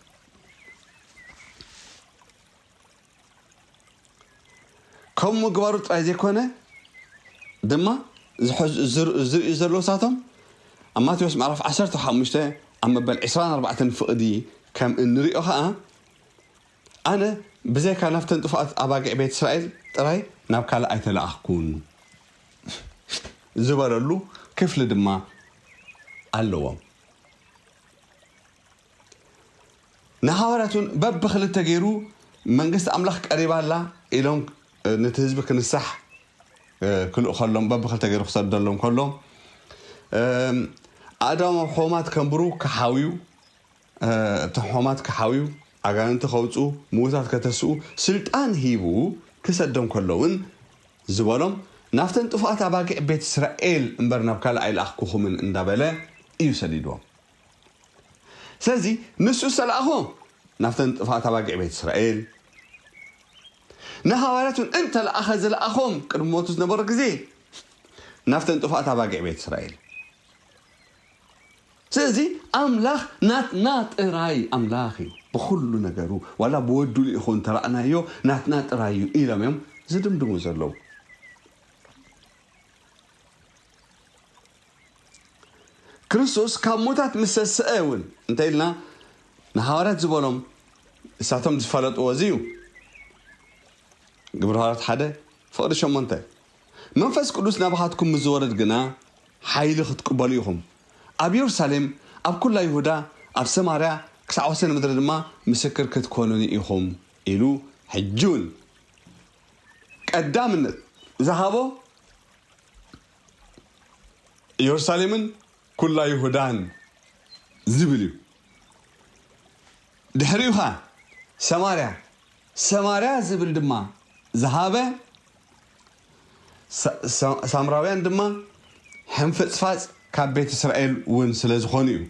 ከም ምግባሩ ጥራይ ዘይኮነ ድማ ዝርኡ ዘለዉ ሳቶም ኣብ ማቴዎስ ምዕራፍ ዓሰርተ ሓሙሽተ ኣብ መበል ዕስራን ኣርባዕተን ፍቕዲ ከም እንሪኦ ኸዓ ኣነ ብዘይካ ናብተን ጥፉኣት ኣባጊዕ ቤት እስራኤል ጥራይ ናብ ካልእ ኣይተለኣኽኩን ዝበለሉ ክፍሊ ድማ ኣለዎም። ንሃዋርያት እውን በብክልተ ገይሩ መንግስቲ ኣምላኽ ቀሪባ ኣላ ኢሎም ነቲ ህዝቢ ክንሳሕ ክልእኸሎም በብክልተ ገይሩ ክሰደሎም ከሎ ኣእዳዎም ኣብ ሖማት ከንብሩ ክሓውዩ እቲ ሖማት ክሓውዩ ኣጋንንቲ ከውፅኡ ምዉታት ከተስኡ ስልጣን ሂቡ ክሰዶም ከሎ እውን ዝበሎም ናብተን ጥፉኣት ኣባጊዕ ቤት እስራኤል እምበር ናብ ካልእ ኣይለኣኽኩኹምን እንዳበለ እዩ ሰዲድዎም። ስለዚ ንሱ ዝተላእኾ ናብተን ጥፋት ኣባጊዕ ቤት እስራኤል ንሃዋርያት እውን እንተለኣኸ ዝለኣኾም ቅድሚ ሞቱ ዝነበረ ግዜ ናብተን ጥፋት ኣባጊዕ ቤት እስራኤል። ስለዚ ኣምላኽ ናትና ጥራይ ኣምላኽ እዩ ብኩሉ ነገሩ ዋላ ብወዱ ልኢኹ እንተረኣናዮ ናትና ጥራይ እዩ ኢሎም እዮም ዝድምድሙ ዘለዉ። ክርስቶስ ካብ ሞታት ምስ ሰስአ እውን እንተ ኢልና ንሃዋርያት ዝበሎም እሳቶም ዝፈለጥዎ እዚ እዩ። ግብሪ ሃዋርያት ሓደ ፍቕዲ ሸሞንተ መንፈስ ቅዱስ ናባኻትኩም ምስ ዝወርድ ግና ሓይሊ ክትቅበሉ ኢኹም ኣብ የሩሳሌም ኣብ ኩላ ይሁዳ ኣብ ሰማርያ ክሳዕ ወሰን ምድሪ ድማ ምስክር ክትኮኑኒ ኢኹም ኢሉ ሕጂ እውን ቀዳምነት ዝሃቦ ኢየሩሳሌምን ኩላ ይሁዳን ዝብል እዩ። ድሕሪኡ ኸዓ ሰማርያ ሰማርያ ዝብል ድማ ዝሃበ ሳምራውያን ድማ ሕንፍፅፋፅ ካብ ቤት እስራኤል እውን ስለ ዝኾኑ እዩ።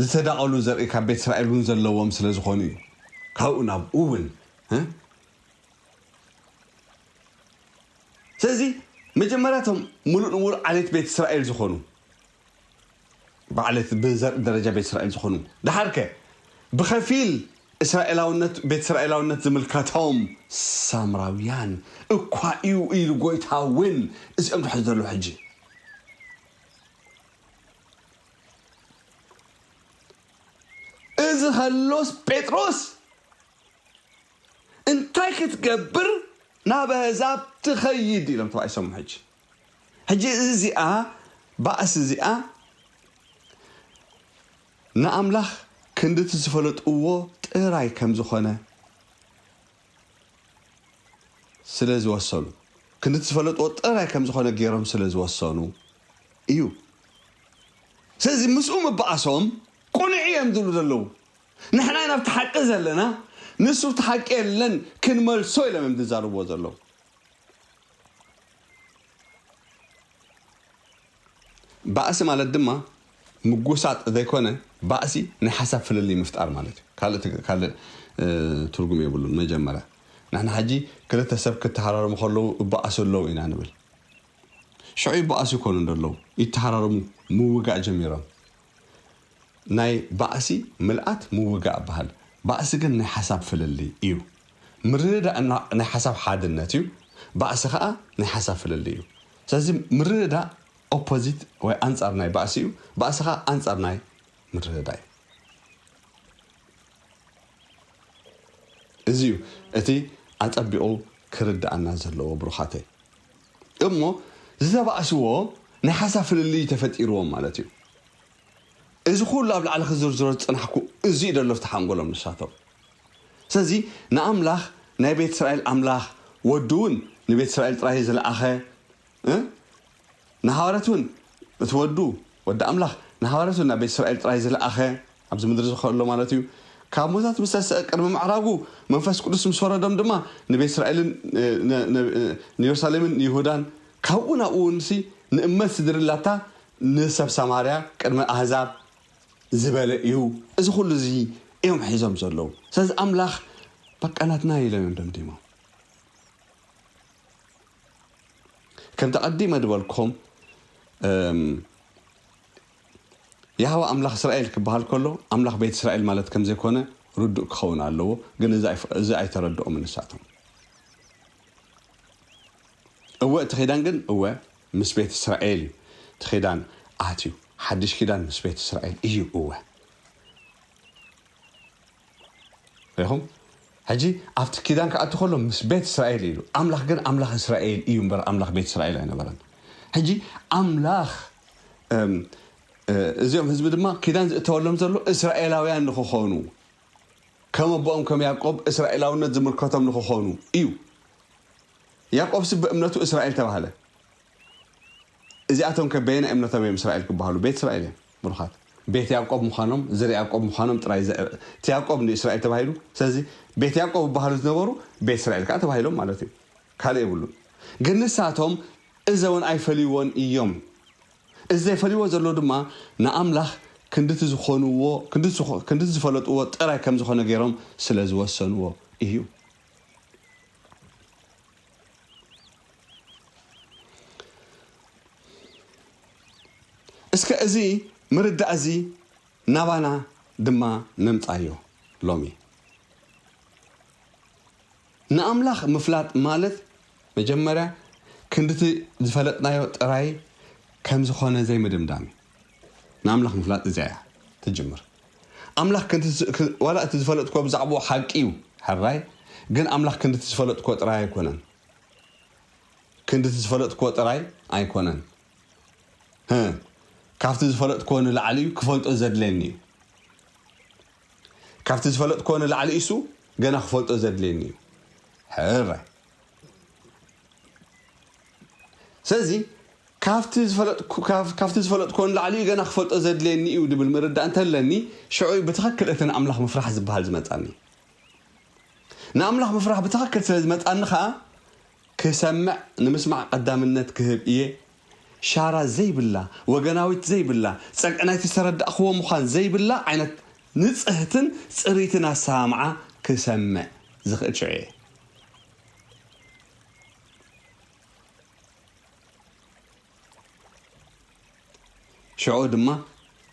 ዝተዳቐሉ ዘርኢ ካብ ቤት እስራኤል እውን ዘለዎም ስለ ዝኾኑ እዩ። ካብኡ ናብኡ እውን ስለዚ መጀመርያቶም ሙሉእ ንሙሉእ ዓሌት ቤት እስራኤል ዝኾኑ ብዓሌት ብዘርኢ ደረጃ ቤት እስራኤል ዝኾኑ ደሓርከ ብኸፊል እስራኤላውነት ቤት እስራኤላውነት ዝምልከቶም ሳምራውያን እኳ እዩ ኢሉ ጎይታ እውን እዚኦም ዝሕዝ ዘሎ ሕጂ እዚ ከሎስ ጴጥሮስ እንታይ ክትገብር ናብ ኣህዛብ ትኸይድ ኢሎም ተባኢሶም ሕጂ ሕጂ እዚኣ ባእሲ እዚኣ ንኣምላኽ ክንድቲ ዝፈለጥዎ ጥራይ ከም ዝኾነ ስለ ዝወሰኑ ክንድቲ ዝፈለጥዎ ጥራይ ከም ዝኾነ ገይሮም ስለ ዝወሰኑ እዩ። ስለዚ ምስኡ ምበኣሶም ቁኑዕ እዮም ዝብሉ ዘለዉ። ንሕና ኢና ኣብቲ ሓቂ ዘለና፣ ንሱ እቲ ሓቂ የለን፣ ክንመልሶ ኢሎም እዮም ዝዛረብዎ ዘለዉ። ባእሲ ማለት ድማ ምጉሳጥ ዘይኮነ፣ ባእሲ ናይ ሓሳብ ፍልልይ ምፍጣር ማለት እዩ። ካልእ ትግ-፣ ካልእ፣ እ፣ ትርጉም የብሉን። መጀመርያ ንሕና ሕጂ ክልተ ሰብ ክተሃራረሙ ከለዉ እባእሱ ኣለዉ ኢና ንብል። ሽዑ ይባእሱ ይኮኑ እንደለዉ፣ ይተሃራረሙ፣ ምውጋእ ጀሚሮም። ናይ ባእሲ ምልኣት ምውጋእ ይበሃል። ባእሲ ግን ናይ ሓሳብ ፍልልይ እዩ። ምርድዳእ እና-፣ ናይ ሓሳብ ሓድነት እዩ። ባእሲ ኸኣ ናይ ሓሳብ ፍልልይ እዩ። ስለዚ ምርድዳእ ኦፖዚት ወይ ኣንጻር ናይ ባእሲ እዩ። ባእሲ ኸኣ ኣንጻር ናይ ምርድዳእ እዩ። እዚ እዩ እቲ ኣጸቢቑ ክርድኣና ዘለዎ ብሩኻተይ። እሞ ዝተባእስዎ ናይ ሓሳብ ፍልልይ ተፈጢርዎም ማለት እዩ። እዚ ኩሉ ኣብ ላዕሊ ክዝርዝሮ ዝጸናሕኩ እዚ እዩ ደሎ ፍትሕ ኣንጎሎም ንሳቶም። ስለዚ ንኣምላኽ ናይ ቤት እስራኤል ኣምላኽ ወዱ እውን ንቤት እስራኤል ጥራይ ዝለኣኸ፣ እ? ንሃዋርያት እውን እቲ ወዱ፣ ወዲ ኣምላኽ ንሃዋርያት እውን ናብ ቤት እስራኤል ጥራይ ዝለኣኸ፣ ኣብዚ ምድሪ ዝኸሎ ማለት እዩ። ካብ ሞታት ምስ ተስአ ቅድሚ ምዕራጉ መንፈስ ቅዱስ ምስ ወረዶም ድማ ንቤት እስራኤልን፣ እ፣ ነ-፣ ነ-፣ እ፣ ንየሩሳሌምን ንይሁዳን ካብኡ ናብኡ እውን ሲ ንእመት ስድርላታ ንሰብ ሰማርያ ቅድሚ ኣህዛብ ዝበለ እዩ። እዚ ኩሉ እዚ እዮም ሒዞም ዘለዉ። ስለዚ ኣምላኽ በቃ ናትና ኢሎም እዮም ደምዲሞም። ከምቲ ቀዲመ ዝበልኩኹም፣ እም፣ ያህዋ ኣምላኽ እስራኤል ክበሃል ከሎ ኣምላኽ ቤት እስራኤል ማለት ከም ዘይኮነ ርዱእ ክኸውን ኣለዎ። ግን እዚ ኣይፍ-፣ እዚ ኣይተረድኦምን ንሳቶም። እወ እቲ ኪዳን ግን እወ ምስ ቤት እስራኤል እዩ። እቲ ኪዳን ኣትዩ፣ ሓድሽ ኪዳን ምስ ቤት እስራኤል እዩ። እወ ሪኹም? ሕጂ ኣብቲ ኪዳን ክኣቱ ከሎ ምስ ቤት እስራኤል ኢሉ። ኣምላኽ ግን ኣምላኽ እስራኤል እዩ እምበር ኣምላኽ ቤት እስራኤል ኣይነበረን። ሕጂ ኣምላኽ፣ እም፣ እ፣ እዚኦም ህዝቢ ድማ ኪዳን ዝእተወሎም ዘሎ እስራኤላውያን ንኽኾኑ፣ ከም ኣቦኦም ከም ያዕቆብ እስራኤላውነት ዝምልከቶም ንኽኾኑ እዩ። ያዕቆብሲ ብእምነቱ እስራኤል ተባህለ። እዚኣቶም ከ በየናይ እምነቶም እዮም እስራኤል ክበሃሉ? ቤት እስራኤል እዮም ብሩኻት። ቤት ያዕቆብ ምዃኖም፣ ዘር ያዕቆብ ምዃኖም ጥራይ ዘ-፣ እቲ ያዕቆብ ንእስራኤል ተባሂሉ። ስለዚ ቤት ያዕቆብ ዝበሃሉ ዝነበሩ ቤት እስራኤል ከዓ ተባሂሎም ማለት እዩ። ካልእ የብሉን። ግን ንሳቶም እዚ እውን ኣይፈልይዎን እዮም። እዚ ዘይፈልይዎ ዘሎ ድማ ንኣምላኽ ክንድቲ ዝኾንዎ፣ ክንድቲ ዝኾ-፣ ክንድቲ ዝፈለጥዎ ጥራይ ከም ዝኾነ ገይሮም ስለ ዝወሰንዎ እዩ። እስከ እዚ ምርዳእ እዚ ናባና ድማ ነምጻዮ ሎሚ። ንኣምላኽ ምፍላጥ ማለት መጀመርያ ክንድቲ ዝፈለጥናዮ ጥራይ ከም ዝኾነ ዘይምድምዳም እዩ። ንኣምላኽ ምፍላጥ እዚኣ እያ ትጅምር። ኣምላኽ ክንድቲ ዝ-፣ ክ-፣ ዋላ እቲ ዝፈለጥክዎ ብዛዕባኡ ሓቂ እዩ፣ ሕራይ፣ ግን ኣምላኽ ክንድቲ ዝፈለጥክዎ ጥራይ ኣይኮነን። ክንድቲ ዝፈለጥክዎ ጥራይ ኣይኮነን። ህ፣ ካብቲ ዝፈለጥክዎ ንላዕሊ እዩ ክፈልጦ ዘድልየኒ እዩ። ካብቲ ዝፈለጥክዎ ንላዕሊ እሱ ገና ክፈልጦ ዘድልየኒ እዩ። ሕራይ። ስለዚ ካብቲ ዝፈለጥኩ-፣ ካብ-፣ ካብቲ ዝፈለጥክዎ ንላዕሊ እዩ ገና ክፈልጦ ዘድልየኒ እዩ ድብል ምርዳእ እንተለኒ፣ ሽዑ እዩ ብትኽክል እቲ ንኣምላኽ ምፍራሕ ዝበሃል ዝመጻኒ። ንኣምላኽ ምፍራሕ ብትኽክል ስለ ዝመጻኒ ኸኣ፣ ክሰምዕ፣ ንምስማዕ ቀዳምነት ክህብ እየ። ሻራ ዘይብላ፣ ወገናዊት ዘይብላ፣ ጸግዒ ናይቲ ዝተረዳእክዎ ምዃን ዘይብላ ዓይነት ንጽህትን ጽርይትን ኣሰማምዓ ክሰምዕ ዝኽእል ሽዑ እየ። ሽዑ ድማ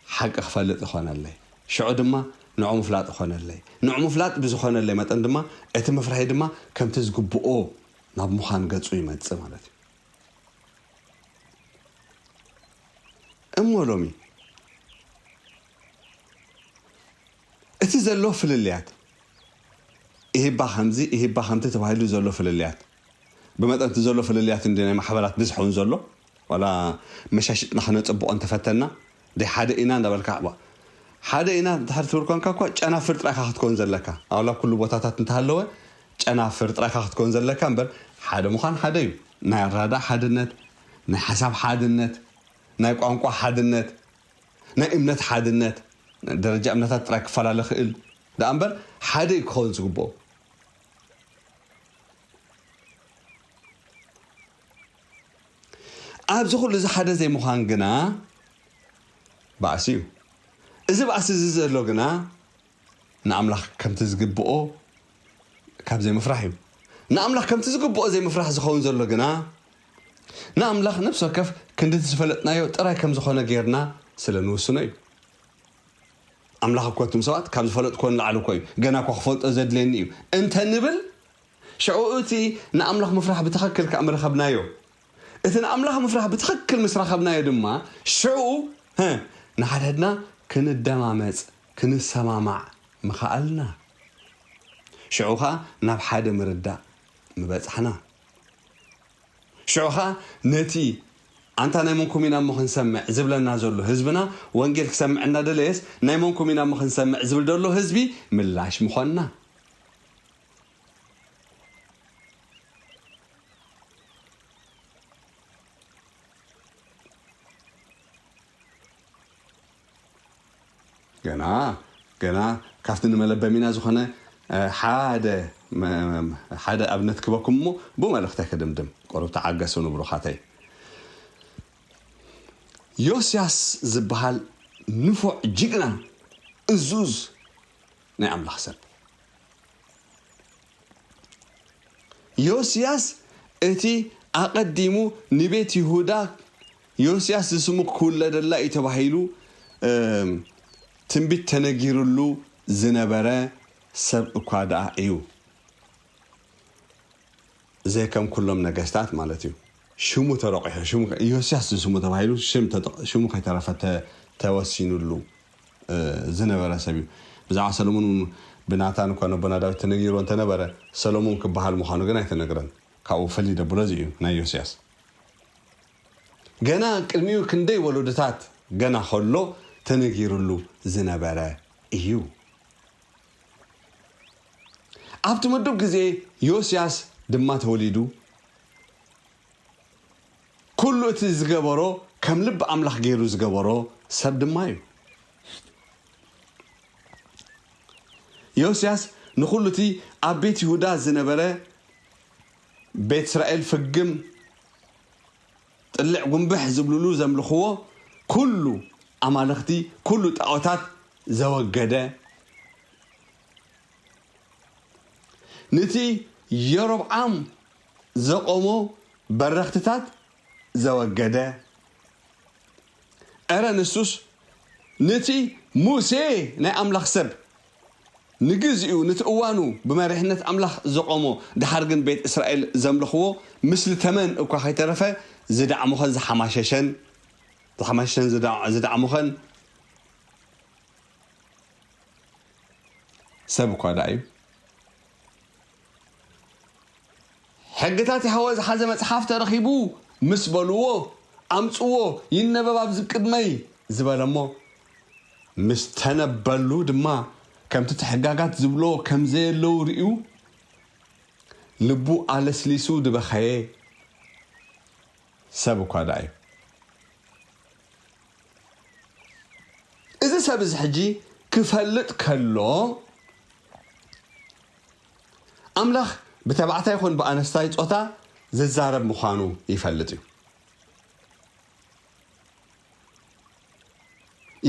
ሓቂ ክፈልጥ ይኾነለይ። ሽዑ ድማ ንዑ ምፍላጥ ይኾነለይ። ንዑ ምፍላጥ ብዝኾነለይ መጠን ድማ እቲ መፍርሒ ድማ ከምቲ ዝግብኦ ናብ ምዃን ገጹ ይመጽእ ማለት እዩ። እሞ ሎሚ እቲ ዘሎ ፍልልያት፣ ኢህባ ከምዚ፣ ኢህባ ከምቲ ተባሂሉ ዘሎ ፍልልያት፣ ብመጠን እቲ ዘሎ ፍልልያት እንዲ ናይ ማሕበራት ብዝሕ እውን ዘሎ፣ ዋላ መሻሽጥና ክነጽብቖ እንተፈተና፣ ደይ ሓደ ኢና እንዳበልካ፣ ዋ፣ ሓደ ኢና እንድሕር ትብል ኮንካ እኳ ጨናፍር ጥራይካ ክትከውን ዘለካ። ዋላ ኩሉ ቦታታት እንተሃለወ፣ ጨናፍር ጥራይካ ክትከውን ዘለካ እምበር፣ ሓደ ምዃን ሓደ እዩ። ናይ ኣረዳድኣ ሓድነት፣ ናይ ሓሳብ ሓድነት፣ ናይ ቋንቋ ሓድነት፣ ናይ እምነት ሓድነት፣ ደረጃ እምነታት ጥራይ ክፈላለ ክእል። ደኣ እምበር ሓደ እዩ ክኸውን ዝግብኦ። ኣብዚ ኩሉ እዚ ሓደ ዘይምዃን ግና ባእሲ እዩ። እዚ ባእሲ እዚ ዘሎ ግና ንኣምላኽ ከምቲ ዝግብኦ ካብ ዘይምፍራሕ እዩ። ንኣምላኽ ከምቲ ዝግብኦ ዘይምፍራሕ ዝኸውን ዘሎ ግና ንኣምላኽ ነፍሲ ወከፍ ክንድቲ ዝፈለጥናዮ ጥራይ ከም ዝኾነ ጌርና ስለ ንውስኖ እዩ። ኣምላኽ እኮ እቶም ሰባት ካብ ዝፈለጥክዎ ንላዕሊ እኮ እዩ፣ ገና እኳ ክፈልጦ ዘድልየኒ እዩ እንተ ንብል፣ ሽዑ እቲ ንኣምላኽ ምፍራሕ ብትኽክል ከኣ ምረኸብናዮ። እቲ ንኣምላኽ ምፍራሕ ብትኽክል ምስ ረኸብናዮ ድማ፣ ሽዑ፣ ህ፣ ንሓድሕድና ክንደማመጽ፣ ክንሰማማዕ ምኸኣልና። ሽዑ ኸኣ ናብ ሓደ ምርዳእ ምበጻሕና። ሽዑ ኸኣ ነቲ ኣንታ ናይ መንኩም ኢና እሞ ክንሰምዕ ዝብለና ዘሎ ህዝብና፣ ወንጌል ክሰምዕ እናደለየስ ናይ መንኩም ኢና እሞ ክንሰምዕ ዝብል ዘሎ ህዝቢ ምላሽ ምኾንና። ገና፣ ገና ካብቲ ንመለበሚና ዝኾነ፣ እ፣ ሓደ፣ መ-፣ መ-፣ ሓደ ኣብነት ክበኩም እሞ ብመልእኽተይ ክድምድም። ቁሩብ ተዓገሱኒ ብሩኻተይ። ዮስያስ ዝበሃል ንፉዕ ጅግና፣ እዙዝ ናይ ኣምላኽ ሰብ። ዮስያስ እቲ ኣቐዲሙ ንቤት ይሁዳ ዮስያስ ዝስሙ ክውለደላ እዩ ተባሂሉ፣ እም፣ ትንቢት ተነጊሩሉ ዝነበረ ሰብ እኳ ደኣ እዩ። ዘይከም ኩሎም ነገስታት ማለት እዩ። ሽሙ ተረቂሑ፣ ሽሙ ከ-፣ ዮስያስ ዝስሙ ተባሂሉ ሽም ተጠ-፣ ሽሙ ከይተረፈ ተ-፣ ተወሲኑሉ፣ እ፣ ዝነበረ ሰብ እዩ። ብዛዕባ ሰሎሞን እውን ብናታን እኳ ነቦና ዳዊት ተነጊርዎ እንተነበረ፣ ሰሎሞን ክበሃል ምዃኑ ግን ኣይተነግረን። ካብኡ ፈልይ ደብሎ እዚ እዩ ናይ ዮስያስ። ገና ቅድሚኡ ክንደይ ወለዶታት ገና ከሎ ተነጊሩሉ ዝነበረ እዩ። ኣብቲ ምዱብ ግዜ ዮስያስ ድማ ተወሊዱ፣ ኩሉ እቲ ዝገበሮ ከም ልቢ ኣምላኽ ገይሩ ዝገበሮ ሰብ ድማ እዩ። ዮስያስ ንኹሉ እቲ ኣብ ቤት ይሁዳ ዝነበረ ቤት እስራኤል ፍግም ጥልዕ ጉንብሕ ዝብልሉ ዘምልኽዎ ኩሉ ኣማልኽቲ፣ ኩሉ ጣዖታት ዘወገደ፣ ንቲ የሮብዓም ዘቆሞ በረኽትታት ዘወገደ፣ እረ ንሱስ ንቲ ሙሴ ናይ ኣምላኽ ሰብ ንግዜኡ፣ ንቲ እዋኑ ብመሪሕነት ኣምላኽ ዘቆሞ፣ ደሓር ግን ቤት እስራኤል ዘምልኽዎ ምስሊ ተመን እኳ ከይተረፈ ዝደዕሙኸን ዝሓማሸሸን፣ ዝሓማሸሸን ዝዳ-፣ ዝደዕሙኸን ሰብ እኳ ደኣ እዩ። ሕግታት የሆዋ ዝሓዘ መጽሓፍ ተረኺቡ ምስ በልዎ፣ ኣምጽዎ ይነበብ ኣብዚ ቅድመይ ዝበለ እሞ፣ ምስ ተነበሉ ድማ ከምቲ እቲ ሕጋጋት ዝብሎ ከም ዘየለዉ ርእዩ፣ ልቡ ኣለስሊሱ ዝበኸየ ሰብ እኳ ደኣ እዩ። እዚ ሰብ እዚ ሕጂ ክፈልጥ ከሎ፣ ኣምላኽ ብተባዕታይ ይኹን ብኣነስታይ ጾታ ዝዛረብ ምዃኑ ይፈልጥ እዩ።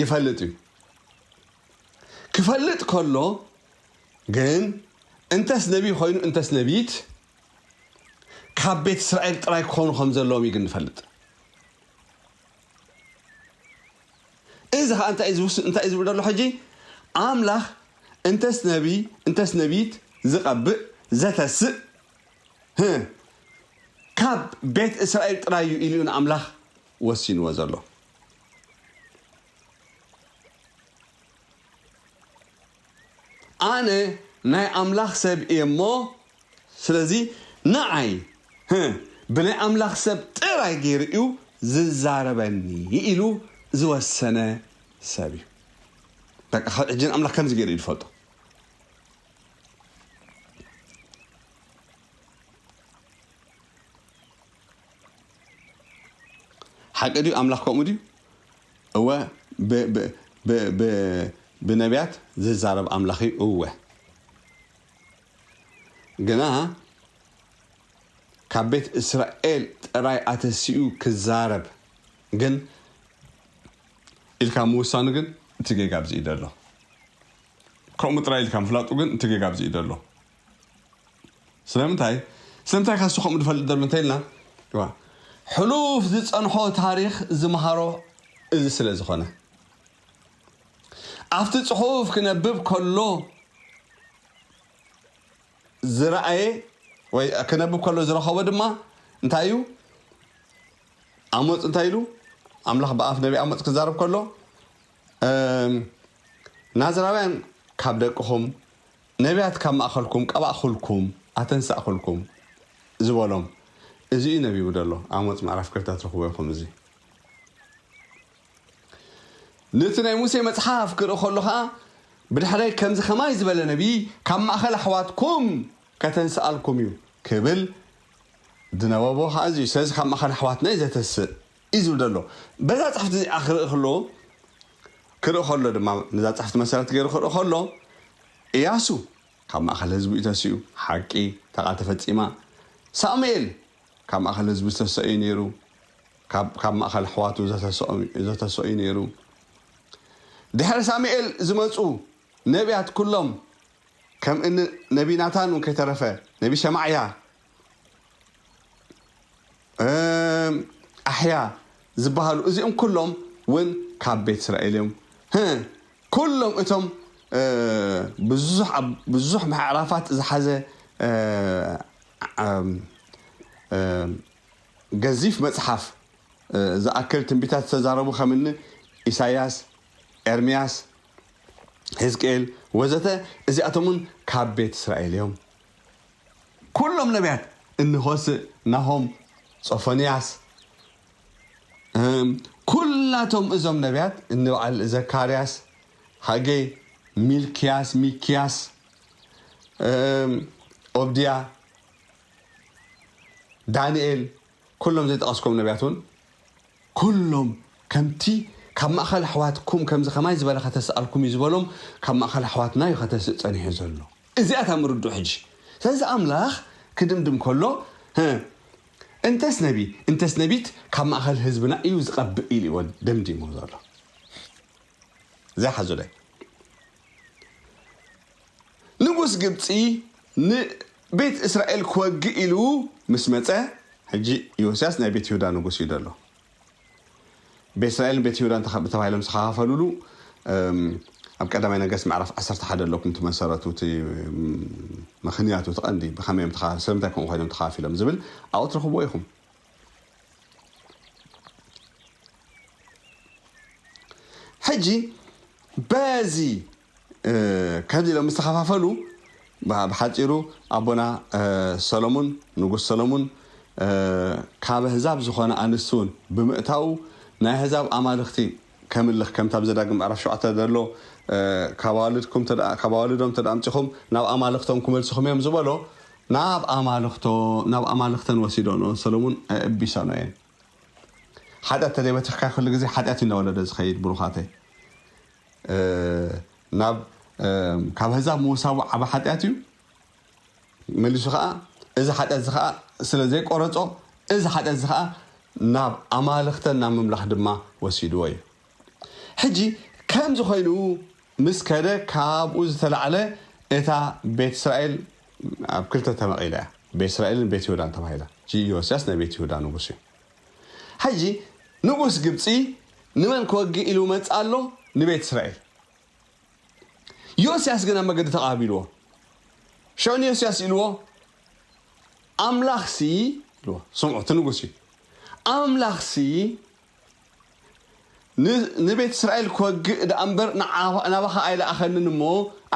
ይፈልጥ እዩ። ክፈልጥ ከሎ ግን እንተስ ነቢይ ኮይኑ እንተስ ነቢይት ካብ ቤት እስራኤል ጥራይ ክኾኑ ከም ዘለዎም እዩ ግን ንፈልጥ። እዚ ኸዓ እንታይ እዩ ዝውስ-፣ እንታይ እዩ ዝብል ዘሎ ሕጂ? ኣምላኽ እንተስ ነቢይ እንተስ ነቢይት ዝቐብእ ዘተስእ፣ ህ፣ ካብ ቤት እስራኤል ጥራይ እዩ ኢሉ ንኣምላኽ ወሲንዎ ዘሎ። ኣነ ናይ ኣምላኽ ሰብ እየ እሞ፣ ስለዚ ንዓይ፣ ህ፣ ብናይ ኣምላኽ ሰብ ጥራይ ገይሩ እዩ ዝዛረበኒ ኢሉ ዝወሰነ ሰብ እዩ። በቃ፣ ካብ ሕጂ ንኣምላኽ ከምዚ ገይሩ እዩ ዝፈልጦ። ሓቂ ድዩ? ኣምላኽ ከምኡ ድዩ? እወ፣ ብ-፣ ብ-፣ ብ-፣ ብ-፣ ብነቢያት ዝዛረብ ኣምላኽ እዩ። እወ፣ ግና ካብ ቤት እስራኤል ጥራይ ኣተሲኡ ክዛረብ ግን ኢልካ ምውሳኑ ግን እቲ ጌጋ ኣብዚ እዩ ዘሎ። ከምኡ ጥራይ ኢልካ ምፍላጡ ግን እቲ ጌጋ ኣብዚ እዩ ዘሎ። ስለምንታይ? ስለምንታይ ካሱ ከምኡ ዝፈልጥ ዘሎ እንተ ኢልና፣ ሕሉፍ ዝጸንሖ ታሪኽ ዝመሃሮ እዚ ስለ ዝኾነ፣ ኣብቲ ጽሑፍ ክነብብ ከሎ ዝረኣየ ወይ ክነብብ ከሎ ዝረኸቦ ድማ እንታይ እዩ? ኣሞጽ እንታይ ኢሉ? ኣምላኽ ብኣፍ ነቢ ኣሞጽ ክዛረብ ከሎ፣ ናዝራውያን ካብ ደቅኹም፣ ነቢያት ካብ ማእኸልኩም ቀባእኹልኩም፣ ኣተንሳእኹልኩም ዝበሎም፣ እዚ እዩ ነቢቡ ዘሎ። ኣሞጽ ምዕራፍ ክልተ ትረኽቦ ኢኹም። እዚ ነቲ ናይ ሙሴ መጽሓፍ ክርኢ ከሎ ኸኣ፣ ብድሕረይ ከምዚ ኸማይ ዝበለ ነቢይ ካብ ማእኸል ኣሕዋትኩም ከተንስኣልኩም እዩ ክብል ዝነበቦ ኸኣ እዚ እዩ። ስለዚ ካብ ማእኸል ኣሕዋትና እዩ ዘተስእ እዩ ዝብል ዘሎ። በዛ ጽሕፍቲ እዚኣ ክርኢ ከሎ፣ ክርኢ ከሎ ድማ፣ ነዛ ጽሕፍቲ መሰረት ገይሩ ክርኢ ከሎ፣ እያሱ ካብ ማእኸል ህዝቡ እዩ ተሲኡ። ሓቂ፣ እታ ቃል ተፈጺማ። ሳሙኤል ካብ ማእኸል ህዝቡ ዝተሰኡ እዩ ነይሩ። ካብ፣ ካብ ማእኸል ኣሕዋቱ ዘተሰኦ-፣ ዘተሰኡ እዩ ነይሩ። ድሕሪ ሳሙኤል ዝመጹ ነቢያት ኩሎም፣ ከም እኒ ነቢ ናታን እውን ከይተረፈ፣ ነቢ ሸማዕያ፣ እም፣ ኣሕያ ዝበሃሉ፣ እዚኦም ኩሎም እውን ካብ ቤት እስራኤል እዮም። ህ፣ ኩሎም እቶም፣ እ፣ ብዙሕ ኣብ-፣ ብዙሕ ምዕራፋት ዝሓዘ፣ እ፣ እም፣ እ፣ ገዚፍ መጽሓፍ፣ እ፣ ዝኣክል ትንቢታት ዝተዛረቡ ከም እኒ ኢሳያስ፣ ኤርምያስ፣ ሕዝቅኤል ወዘተ፣ እዚኣቶም እውን ካብ ቤት እስራኤል እዮም። ኩሎም ነቢያት እኒ ሆስእ፣ ናሆም፣ ጾፎንያስ፣ እም፣ ኩላቶም እዞም ነቢያት እኒ በዓል ዘካርያስ፣ ሃጌ፣ ሚልክያስ፣ ሚክያስ፣ እም፣ ኦብድያ፣ ዳንኤል፣ ኩሎም ዘይጠቐስኩም ነቢያት እውን ኩሎም ከምቲ ካብ ማእኸል ኣሕዋትኩም ከምዚ ከማይ ዝበለ ከተስኣልኩም እዩ ዝበሎም፣ ካብ ማእኸል ኣሕዋትና እዩ ከተስእ ጸኒሑ ዘሎ። እዚኣ እታ ምርድኡ ሕጂ። ስለዚ ኣምላኽ ክድምድም ከሎ፣ "ህ፣ እንተስ ነቢ፣ እንተስ ነቢት ካብ ማእኸል ህዝብና እዩ ዝቐብእ" ኢሉ እዩ ደምዲሞ ዘሎ። ዘይሓዙለይ። ንጉስ ግብጺ ንቤት እስራኤል ክወግእ ኢሉ ምስ መጸ፣ ሕጂ ዮስያስ ናይ ቤት ይሁዳ ንጉስ እዩ ዘሎ። ቤት እስራኤልን ቤት ይሁዳን ተኸ-፣ ተባሂሎም ዝተኸፋፈሉሉ፣ እም፣ ኣብ ቀዳማይ ነገስት ምዕራፍ ዓሰርተ ሓደ ኣለኩም፣ እቲ መሰረቱ፣ እቲ፣ እም፣ ምኽንያቱ፣ እቲ ቀንዲ ብኸመይ እዮም ተኸ-፣ ስለምንታይ ከምኡ ኮይኖም ተኸፋፊሎም ዝብል ኣብኡ ትረኽብዎ ኢኹም። ሕጂ በዚ፣ እ፣ ከምዚ ኢሎም ዝተኸፋፈሉ፣ ብ-፣ ብሓጺሩ ኣቦና፣ እ፣ ሰሎሙን፣ ንጉስ ሰሎሙን፣ እ፣ ካብ ኣህዛብ ዝኾነ ኣንስቲ እውን ብምእታዉ፣ ናይ ኣህዛብ ኣማልኽቲ ከምልኽ፣ ከምታ ኣብ ዘዳግም ምዕራፍ ሸውዓተ ዘሎ፣ እ፣ ካብ ኣዋልድኩም ተደኣ-፣ ካብ ኣዋልዶም ተደኣ ኣምጺኹም ናብ ኣማልኽቶም ክመልስኹም እዮም ዝበሎ፣ ናብ ኣማልኽቶ-፣ ናብ ኣማልኽተን ወሲዶንኦ፣ ሰሎሙን ኣእቢሰንኦ እየን። ሓጢኣት ተዘይበቲኽካ ኩሉ ግዜ ሓጢኣት እዩ እናወለደ ዝኸይድ፣ ብሩኻተይ። እ፣ ናብ፣ እ፣ ካብ ኣህዛብ ምውሳቡ ዓቢ ሓጢኣት እዩ። መሊሱ ኸኣ፣ እዚ ሓጢኣት እዚ ኸኣ ስለ ዘይቆረጾ፣ እዚ ሓጢኣት እዚ ኸኣ ናብ ኣማልኽተን ናብ ምምላኽ ድማ ወሲድዎ እዩ። ሕጂ ከምዚ ኮይኑ ምስ ከደ፣ ካብኡ ዝተላዕለ እታ ቤት እስራኤል ኣብ ክልተ ተመቒላ እያ። ቤት እስራኤልን ቤት ይሁዳን ተባሂላ። ሕጂ ዮስያስ ናይ ቤት ይሁዳ ንጉስ እዩ። ሕጂ ንጉስ ግብጺ ንመን ክወግእ ኢሉ መጽእ ኣሎ? ንቤት እስራኤል። ዮስያስ ግን ኣብ መገዲ ተቓቢልዎ። ሽዑ ንዮስያስ ኢልዎ፣ "ኣምላኽሲ"፣ ኢልዎ። ስምዑ፣ እቲ ንጉስ እዩ። "ኣምላኽሲ ን-፣ ንቤት እስራኤል ክወግእ ደኣ እምበር ንዓ-፣ ናባኻ ኣይለኣኸንን እሞ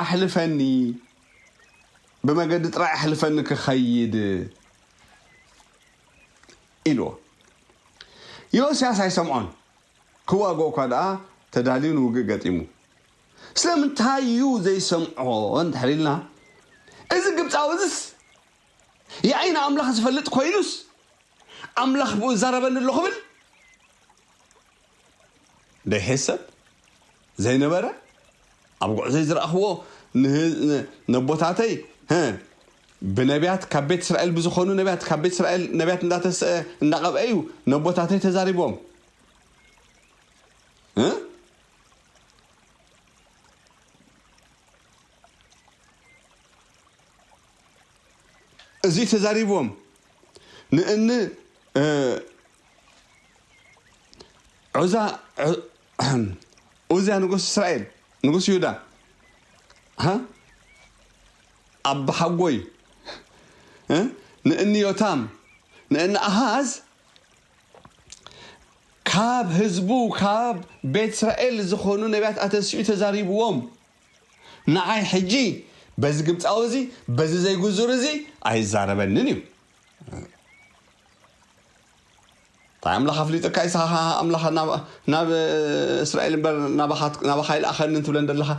ኣሕልፈኒ፣ ብመገዲ ጥራይ ኣሕልፈኒ ክኸይድ" ኢልዎ። ዮስያስ ኣይሰምዖን። ክዋግኦ እኳ ደኣ ተዳልዩ ንውግእ ገጢሙ። ስለምንታይ እዩ ዘይሰምዖ እንድሕር ኢልና፣ እዚ ግብጻዊ እዚስ የኣይን ኣምላኽ ዝፈልጥ ኮይኑስ፣ ኣምላኽ ብኡ ይዛረበኒ ኣሎ ክብል ዘይሕሰብ፣ ዘይነበረ፣ ኣብ ጉዕዞይ ዝረኣኽዎ ንህ- ን- ነቦታተይ፣ ህ፣ ብነቢያት ካብ ቤት እስራኤል ብዝኾኑ ነቢያት ካብ ቤት እስራኤል ነቢያት እንዳተስአ እንዳቐብአ እዩ ነቦታተይ ተዛሪቦም። እ? እዚ ተዛሪቦም ንእኒ እ፣ ዑዛ ዑ- ኡዝያ ንጉስ እስራኤል ንጉስ ይሁዳ፣ ሀ፣ ኣባሓጎይ፣ እ፣ ንእኒ ዮታም፣ ንእኒ ኣሃዝ ካብ ህዝቡ ካብ ቤት እስራኤል ዝኾኑ ነቢያት ኣተሲኡ ተዛሪብዎም። ንዓይ ሕጂ በዚ ግብፃዊ እዚ በዚ ዘይጉዙር እዚ ኣይዛረበንን እዩ። እንታይ ኣምላኽ ኣፍሊጡካ? ኢሳኻ ኣምላኽ ናብ ናብ እስራኤል እምበር ናባኻ ናባኻ ይልኣኸንን ትብለን ዘለኻ?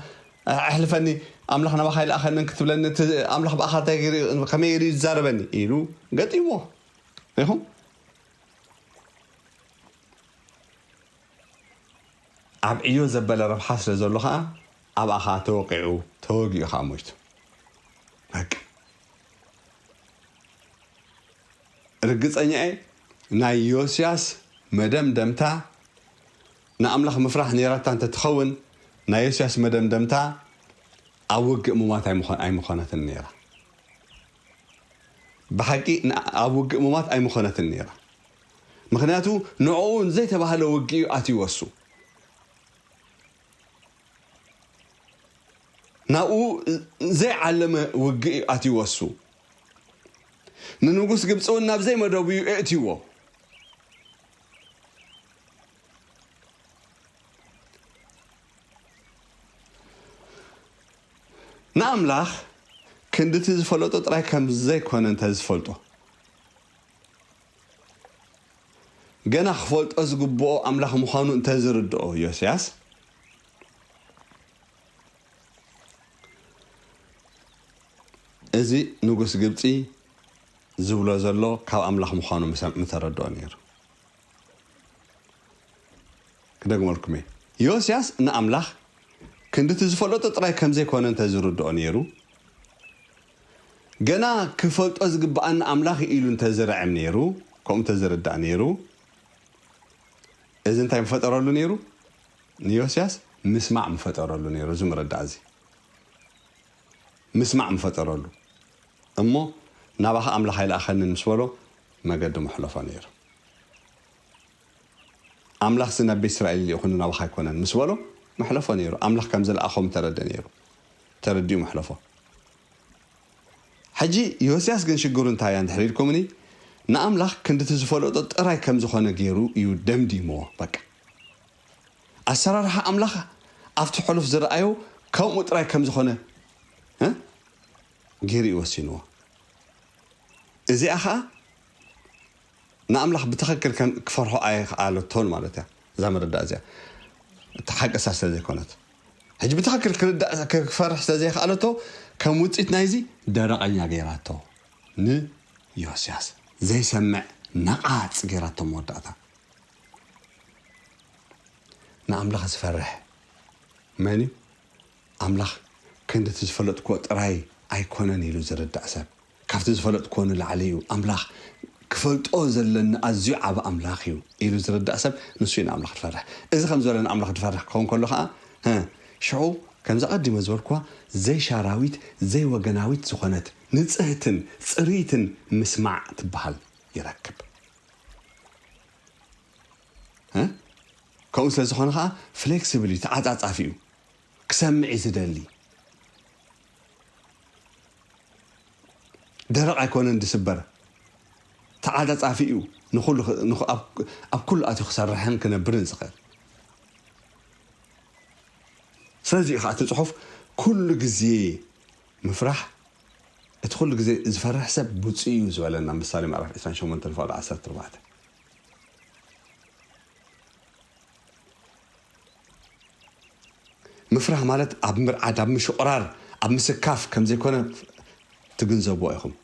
ኣሕልፈኒ፣ ኣምላኽ ናባኻ ይልኣኸንን ክትብለኒ፣ እቲ ኣምላኽ ብኣኻ እንታይ ገይሩ፣ ከመይ ገይሩ እዩ ዝዛረበኒ ኢሉ ገጢምዎ። ሪኹም? ኣብ ዕዮ ዘበለ ረብሓ ስለ ዘሎ ኸዓ ኣብኣ ኸዓ ተወቒዑ፣ ተወጊኡ ኸዓ ሞይቱ። በቃ። ርግጸኛ እየ፣ ናይ ዮስያስ መደምደምታ ንኣምላኽ ምፍራሕ ነይራታ እንተትኸውን፣ ናይ ዮስያስ መደምደምታ ኣብ ውግእ ምሟት ኣይምኾ- ኣይምኾነትን ነይራ። ብሓቂ ን- ኣብ ውግእ ምሟት ኣይምኾነትን ነይራ። ምኽንያቱ ንዕኡ ዘይተባህለ ውግእ እዩ ኣትይዎ እሱ። ናብኡ ዘይዓለመ ውግእ እዩ ኣትይዎ እሱ። ንንጉስ ግብፂ እውን ናብ ዘይመደቡ እዩ እእትይዎ። ንኣምላኽ ክንድቲ ዝፈለጦ ጥራይ ከም ዘይኮነ እንተ ዝፈልጦ፣ ገና ክፈልጦ ዝግብኦ ኣምላኽ ምዃኑ እንተ ዝርድኦ ዮስያስ፣ እዚ ንጉስ ግብፂ ዝብሎ ዘሎ ካብ ኣምላኽ ምዃኑ ምሰ- ምተረድኦ ነይሩ። ክደግመልኩም እየ። ዮስያስ ንኣምላኽ ክንድቲ ዝፈለጦ ጥራይ ከም ዘይኮነ እንተ ዝርድኦ ነይሩ፣ ገና ክፈልጦ ዝግብኣኒ ኣምላኽ ኢሉ እንተ ዝርዕም ነይሩ፣ ከምኡ እንተ ዝርዳእ ነይሩ፣ እዚ እንታይ ምፈጠረሉ ነይሩ? ንዮስያስ ምስማዕ ምፈጠረሉ ነይሩ። እዚ ምርዳእ እዚ ምስማዕ ምፈጠረሉ። እሞ ናባኻ ኣምላኽ ኣይልኣኸንን ምስ በሎ መገዲ መሕለፎ ነይሩ። ኣምላኽሲ ናብ ቤት እስራኤል ልኢኹኒ ናባኻ ኣይኮነን ምስ በሎ መሕለፎ ነይሩ። ኣምላኽ ከም ዝለኣኾ ምተረደ ነይሩ። ተረዲኡ መሕለፎ። ሕጂ ዮስያስ ግን ሽግሩ እንታይ እያ እንድሕር ኢልኩምኒ፣ ንኣምላኽ ክንድቲ ዝፈለጦ ጥራይ ከም ዝኾነ ገይሩ እዩ ደምዲምዎ። በቃ ኣሰራርሓ ኣምላኽ ኣብቲ ሕሉፍ ዝረኣዮ ከምኡ ጥራይ ከም ዝኾነ፣ እ፣ ገይሩ እዩ ወሲንዎ። እዚኣ ኸዓ ንኣምላኽ ብትኽክል ከም ክፈርሖ ኣይከኣለቶን ማለት እያ። እዛ መረዳእ እዚኣ እቲ ሓቂ እሳ ስለ ዘይኮነት፣ ሕጂ ብትኽክል ክርዳእ ክፈርሕ ስለ ዘይከኣለቶ፣ ከም ውፅኢት ናይዚ ደረቐኛ ገይራቶ ንዮስያስ ዘይሰምዕ ነቓጽ ገይራቶ መወዳእታ። ንኣምላኽ ዝፈርሕ መን እዩ? ኣምላኽ ክንድቲ ዝፈለጥክዎ ጥራይ ኣይኮነን ኢሉ ዝርዳእ ሰብ፣ ካብቲ ዝፈለጥክዎ ንላዕሊ እዩ። ኣምላኽ ክፈልጦ ዘለኒ ኣዝዩ ዓቢ ኣምላኽ እዩ ኢሉ ዝርዳእ ሰብ፣ ንሱ እዩ ንኣምላኽ ዝፈርሕ። እዚ ከም ዝበለ ንኣምላኽ ዝፈርሕ ክኸውን ከሎ ኸዓ፣ ህ፣ ሽዑ ከምዛ ቀዲመ ዝበልክዋ ዘይሻራዊት ዘይወገናዊት ዝኾነት ንጽህትን ጽርይትን ምስማዕ ትበሃል ይረክብ። እ? ከምኡ ስለ ዝኾነ ኸዓ ፍሌክሲብል እዩ፣ ተዓጻጻፊ እዩ። ክሰምዕ እዩ ዝደሊ። ደረቕ ኣይኮነን ዝስበር። ተዓጻጻፊ እዩ። ንኹሉ ኽ- ንኹ- ኣብ- ኣብ ኩሉ ኣትዩ ክሰርሕን ክነብርን ዝኽእል። ስለዚ እዩ ኸዓ እቲ ጽሑፍ ኩሉ ግዜ ምፍራሕ፣ እቲ ኩሉ ግዜ ዝፈርሕ ሰብ ብፁዕ እዩ ዝበለና፣ ምሳሌ ምዕራፍ ዕስራን ሸሞንተን ፍቕዲ ዓሰርተ ኣርባዕተ። ምፍራህ ማለት ኣብ ምርዓድ፣ ኣብ ምሽቑራር፣ ኣብ ምስካፍ ከም ዘይኮነ ትግንዘብዎ ኢኹም።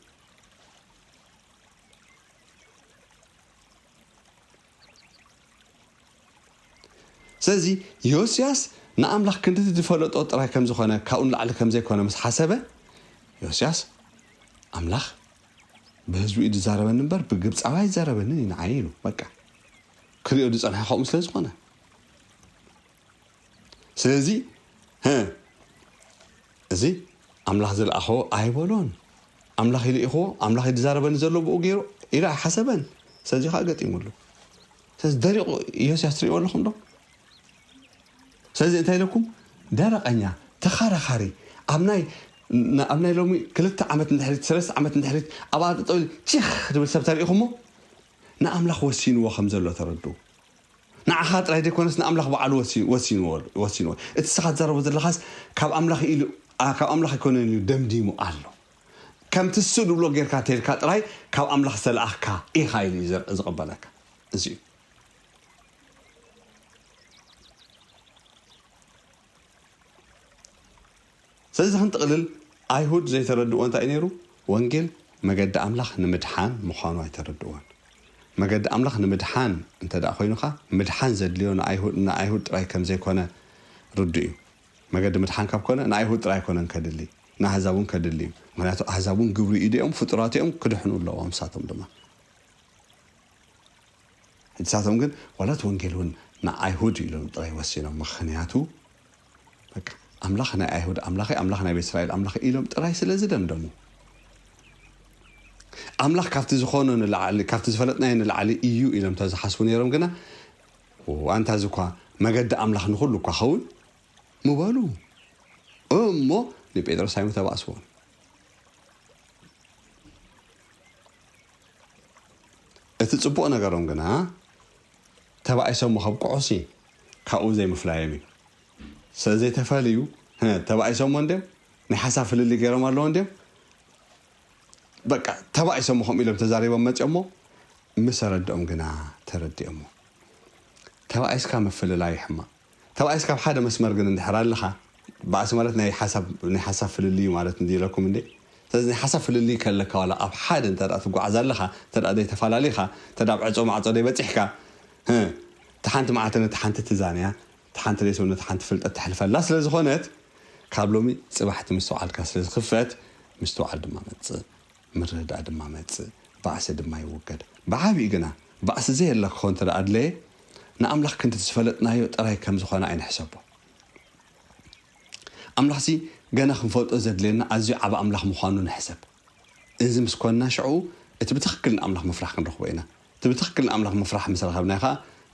ስለዚ ዮስያስ ንኣምላኽ ክንድቲ ዝፈለጦ ጥራይ ከም ዝኾነ፣ ካብኡ ንላዕሊ ከም ዘይኮነ ምስ ሓሰበ፣ ዮስያስ፣ ኣምላኽ ብህዝቡ እዩ ዝዛረበኒ እምበር ብግብፃዊ ኣይዛረበንን እዩ ንዓይ ኢሉ። በቃ፣ ክሪኦ ዝፀንሐ ከምኡ ስለ ዝኾነ። ስለዚ፣ ህ፣ እዚ ኣምላኽ ዝለኣኾ ኣይበሎን። ኣምላኽ ይልኢኽዎ፣ ኣምላኽ እዩ ዝዛረበኒ ዘሎ ብኡ ገይሩ ኢሉ ኣይሓሰበን። ስለዚ ከዓ ገጢሙሉ። ስለዚ ደሪቑ ዮስያስ ትሪእዎ ኣለኹም ዶ? ስለዚ እንታይ ኢለኩም? ደረቐኛ፣ ተኻራኻሪ፣ ኣብ ናይ፣ ን-፣ ኣብ ናይ ሎሚ ክልተ ዓመት ንድሕሪት፣ ሰለስተ ዓመት ንድሕሪት፣ ኣብኣ ጠጠው ኢሉ ቺኽ ዝብል ሰብ ተሪኢኹሞ? ንኣምላኽ ወሲንዎ ከም ዘሎ ተረድኡ። ንዓኻ ጥራይ ዘይኮነስ ንኣምላኽ ባዕሉ ወሲ-፣ ወሲንዎ፣ ወሲንዎ። እቲ ንስኻ ትዛረቦ ዘለኻስ ካብ ኣምላኽ ኢሉ፣ ኣ-፣ ካብ ኣምላኽ ኣይኮነን ኢሉ ደምዲሙ ኣሎ። ከምቲ እሱ ዝብሎ ጌርካ ተልካ ጥራይ ካብ ኣምላኽ ዝተለኣኽካ ኢኻ ኢሉ እዩ ዘ-፣ ዝቕበለካ። እዚ እዩ። ስለዚ ክንጥቕልል፣ ኣይሁድ ዘይተረድእዎ እንታይ እዩ ነይሩ? ወንጌል መገዲ ኣምላኽ ንምድሓን ምዃኑ ኣይተረድእዎን። መገዲ ኣምላኽ ንምድሓን እንተ ደኣ ኮይኑኻ፣ ምድሓን ዘድልዮ ንኣይሁድ፣ ንኣይሁድ ጥራይ ከም ዘይኮነ ርዱእ እዩ። መገዲ ምድሓን ካብ ኮነ፣ ንኣይሁድ ጥራይ ኣይኮነን ከድሊ፣ ንኣህዛብ እውን ከድሊ እዩ። ምኽንያቱ ኣህዛብ እውን ግብሪ ኢዱ እዮም፣ ፍጡራት እዮም፣ ክድሕኑ ኣለዎም ንሳቶም ድማ። ሕጂ ንሳቶም ግን ዋላ እቲ ወንጌል እውን ንኣይሁድ ኢሎም ጥራይ ወሲኖም። ምኽንያቱ በቃ ኣምላኽ ናይ ኣይሁድ ኣምላኽ፣ ኣምላኽ ናይ ቤት እስራኤል ኣምላኽ ኢሎም ጥራይ ስለ ዝደምደሙ፣ ኣምላኽ ካብቲ ዝኾኖ ንላዕሊ፣ ካብቲ ዝፈለጥናዮ ንላዕሊ እዩ ኢሎም እንተዝሓስቡ ነይሮም ግና፣ ዋንታ እዚ እኳ መገዲ ኣምላኽ ንኹሉ እኳ ኸውን ምበሉ እሞ ንጴጥሮስ ኣይምተባእስዎን። እቲ ጽቡቕ ነገሮም ግና ተባኢሶም ከብቅዑሲ ካብኡ ዘይምፍላዮም እዩ። ስለ ዘይተፈልዩ፣ ህ፣ ተባኢሶሞ እንድዮም፣ ናይ ሓሳብ ፍልልይ ገይሮም ኣለዎ እንድዮም። በቃ ተባኢሶሞ ከምኡ ኢሎም ተዛሪቦም መጺኦሞ፣ ምስ ኣረድኦም ግና ተረዲኦሞ። ተባኢስካ ምፍልላይ ሕማቕ። ተባኢስካ ኣብ ሓደ መስመር ግን እንድሕር ኣለኻ፣ ባእሲ ማለት ናይ ሓሳብ፣ ናይ ሓሳብ ፍልልይ እዩ ማለት እንዲ ኢለኩም እንዴ። ስለዚ ናይ ሓሳብ ፍልልይ ከለካ ዋላ ኣብ ሓደ እንተ ደኣ ትጓዓዝ ኣለኻ፣ እንተ ደኣ ዘይተፈላለኻ፣ እንተ ደኣ ኣብ ዕጾ ማዕጾ ዘይበጺሕካ፣ ህ፣ እቲ ሓንቲ መዓልቲ ነቲ ሓንቲ ትዛንያ፣ እቲ ሓንቲ ደይሰው ነቲ ሓንቲ ፍልጠት ተሕልፈላ ስለ ዝኾነት፣ ካብ ሎሚ ጽባሕ እቲ ምስትውዓልካ ስለ ዝኽፈት፣ ምስትውዓል ድማ መጽእ፣ ምርድዳእ ድማ መጽእ፣ ባእሲ ድማ ይውገድ። ብዓቢኡ ግና ባእሲ ዘየለ ክኸውን እንተ ደኣ ኣድለየ፣ ንኣምላኽ ክንዲ ዝፈለጥናዮ ጥራይ ከም ዝኾነ ኣይንሕሰቦ። ኣምላኽሲ ገና ክንፈልጦ ዘድልየና ኣዝዩ ዓቢ ኣምላኽ ምዃኑ ንሕሰብ። እዚ ምስ ኮንና ሽዑ እቲ ብትኽክል ንኣምላኽ ምፍራሕ ክንረኽቦ ኢና። እቲ ብትኽክል ንኣምላኽ ምፍራሕ ምስ ረኸብና ኸኣ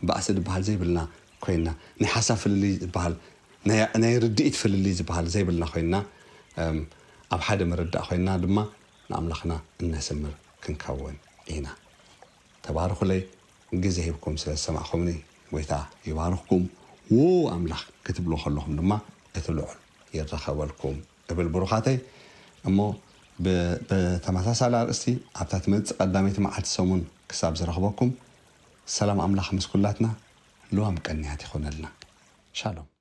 ባእሲ ዝበሃል ዘይብልና ኮይንና፣ ናይ ሓሳብ ፍልልይ ዝበሃል፣ ናይ፣ ናይ ርድኢት ፍልልይ ዝበሃል ዘይብልና ኮይንና፣ እም፣ ኣብ ሓደ ምርዳእ ኮይንና ድማ ንኣምላኽና እነስምር ክንከውን ኢና። ተባረኹለይ፣ ግዜ ሂብኩም ስለ ዝሰማዕኹምኒ ጎይታ ይባርኽኩም። ው ኣምላኽ ክትብሉ ከለኹም ድማ እቲ ልዑል ይረኸበልኩም እብል ብሩኻተይ። እሞ ብ-፣ ብተመሳሳሊ ኣርእስቲ ኣብታ ትመጽእ ቀዳመይቲ መዓልቲ ሰሙን ክሳብ ዝረኽበኩም፣ ሰላም ኣምላኽ ምስ ኩላትና ልዋም ቀንያት ይኹነልና። ሻሎም።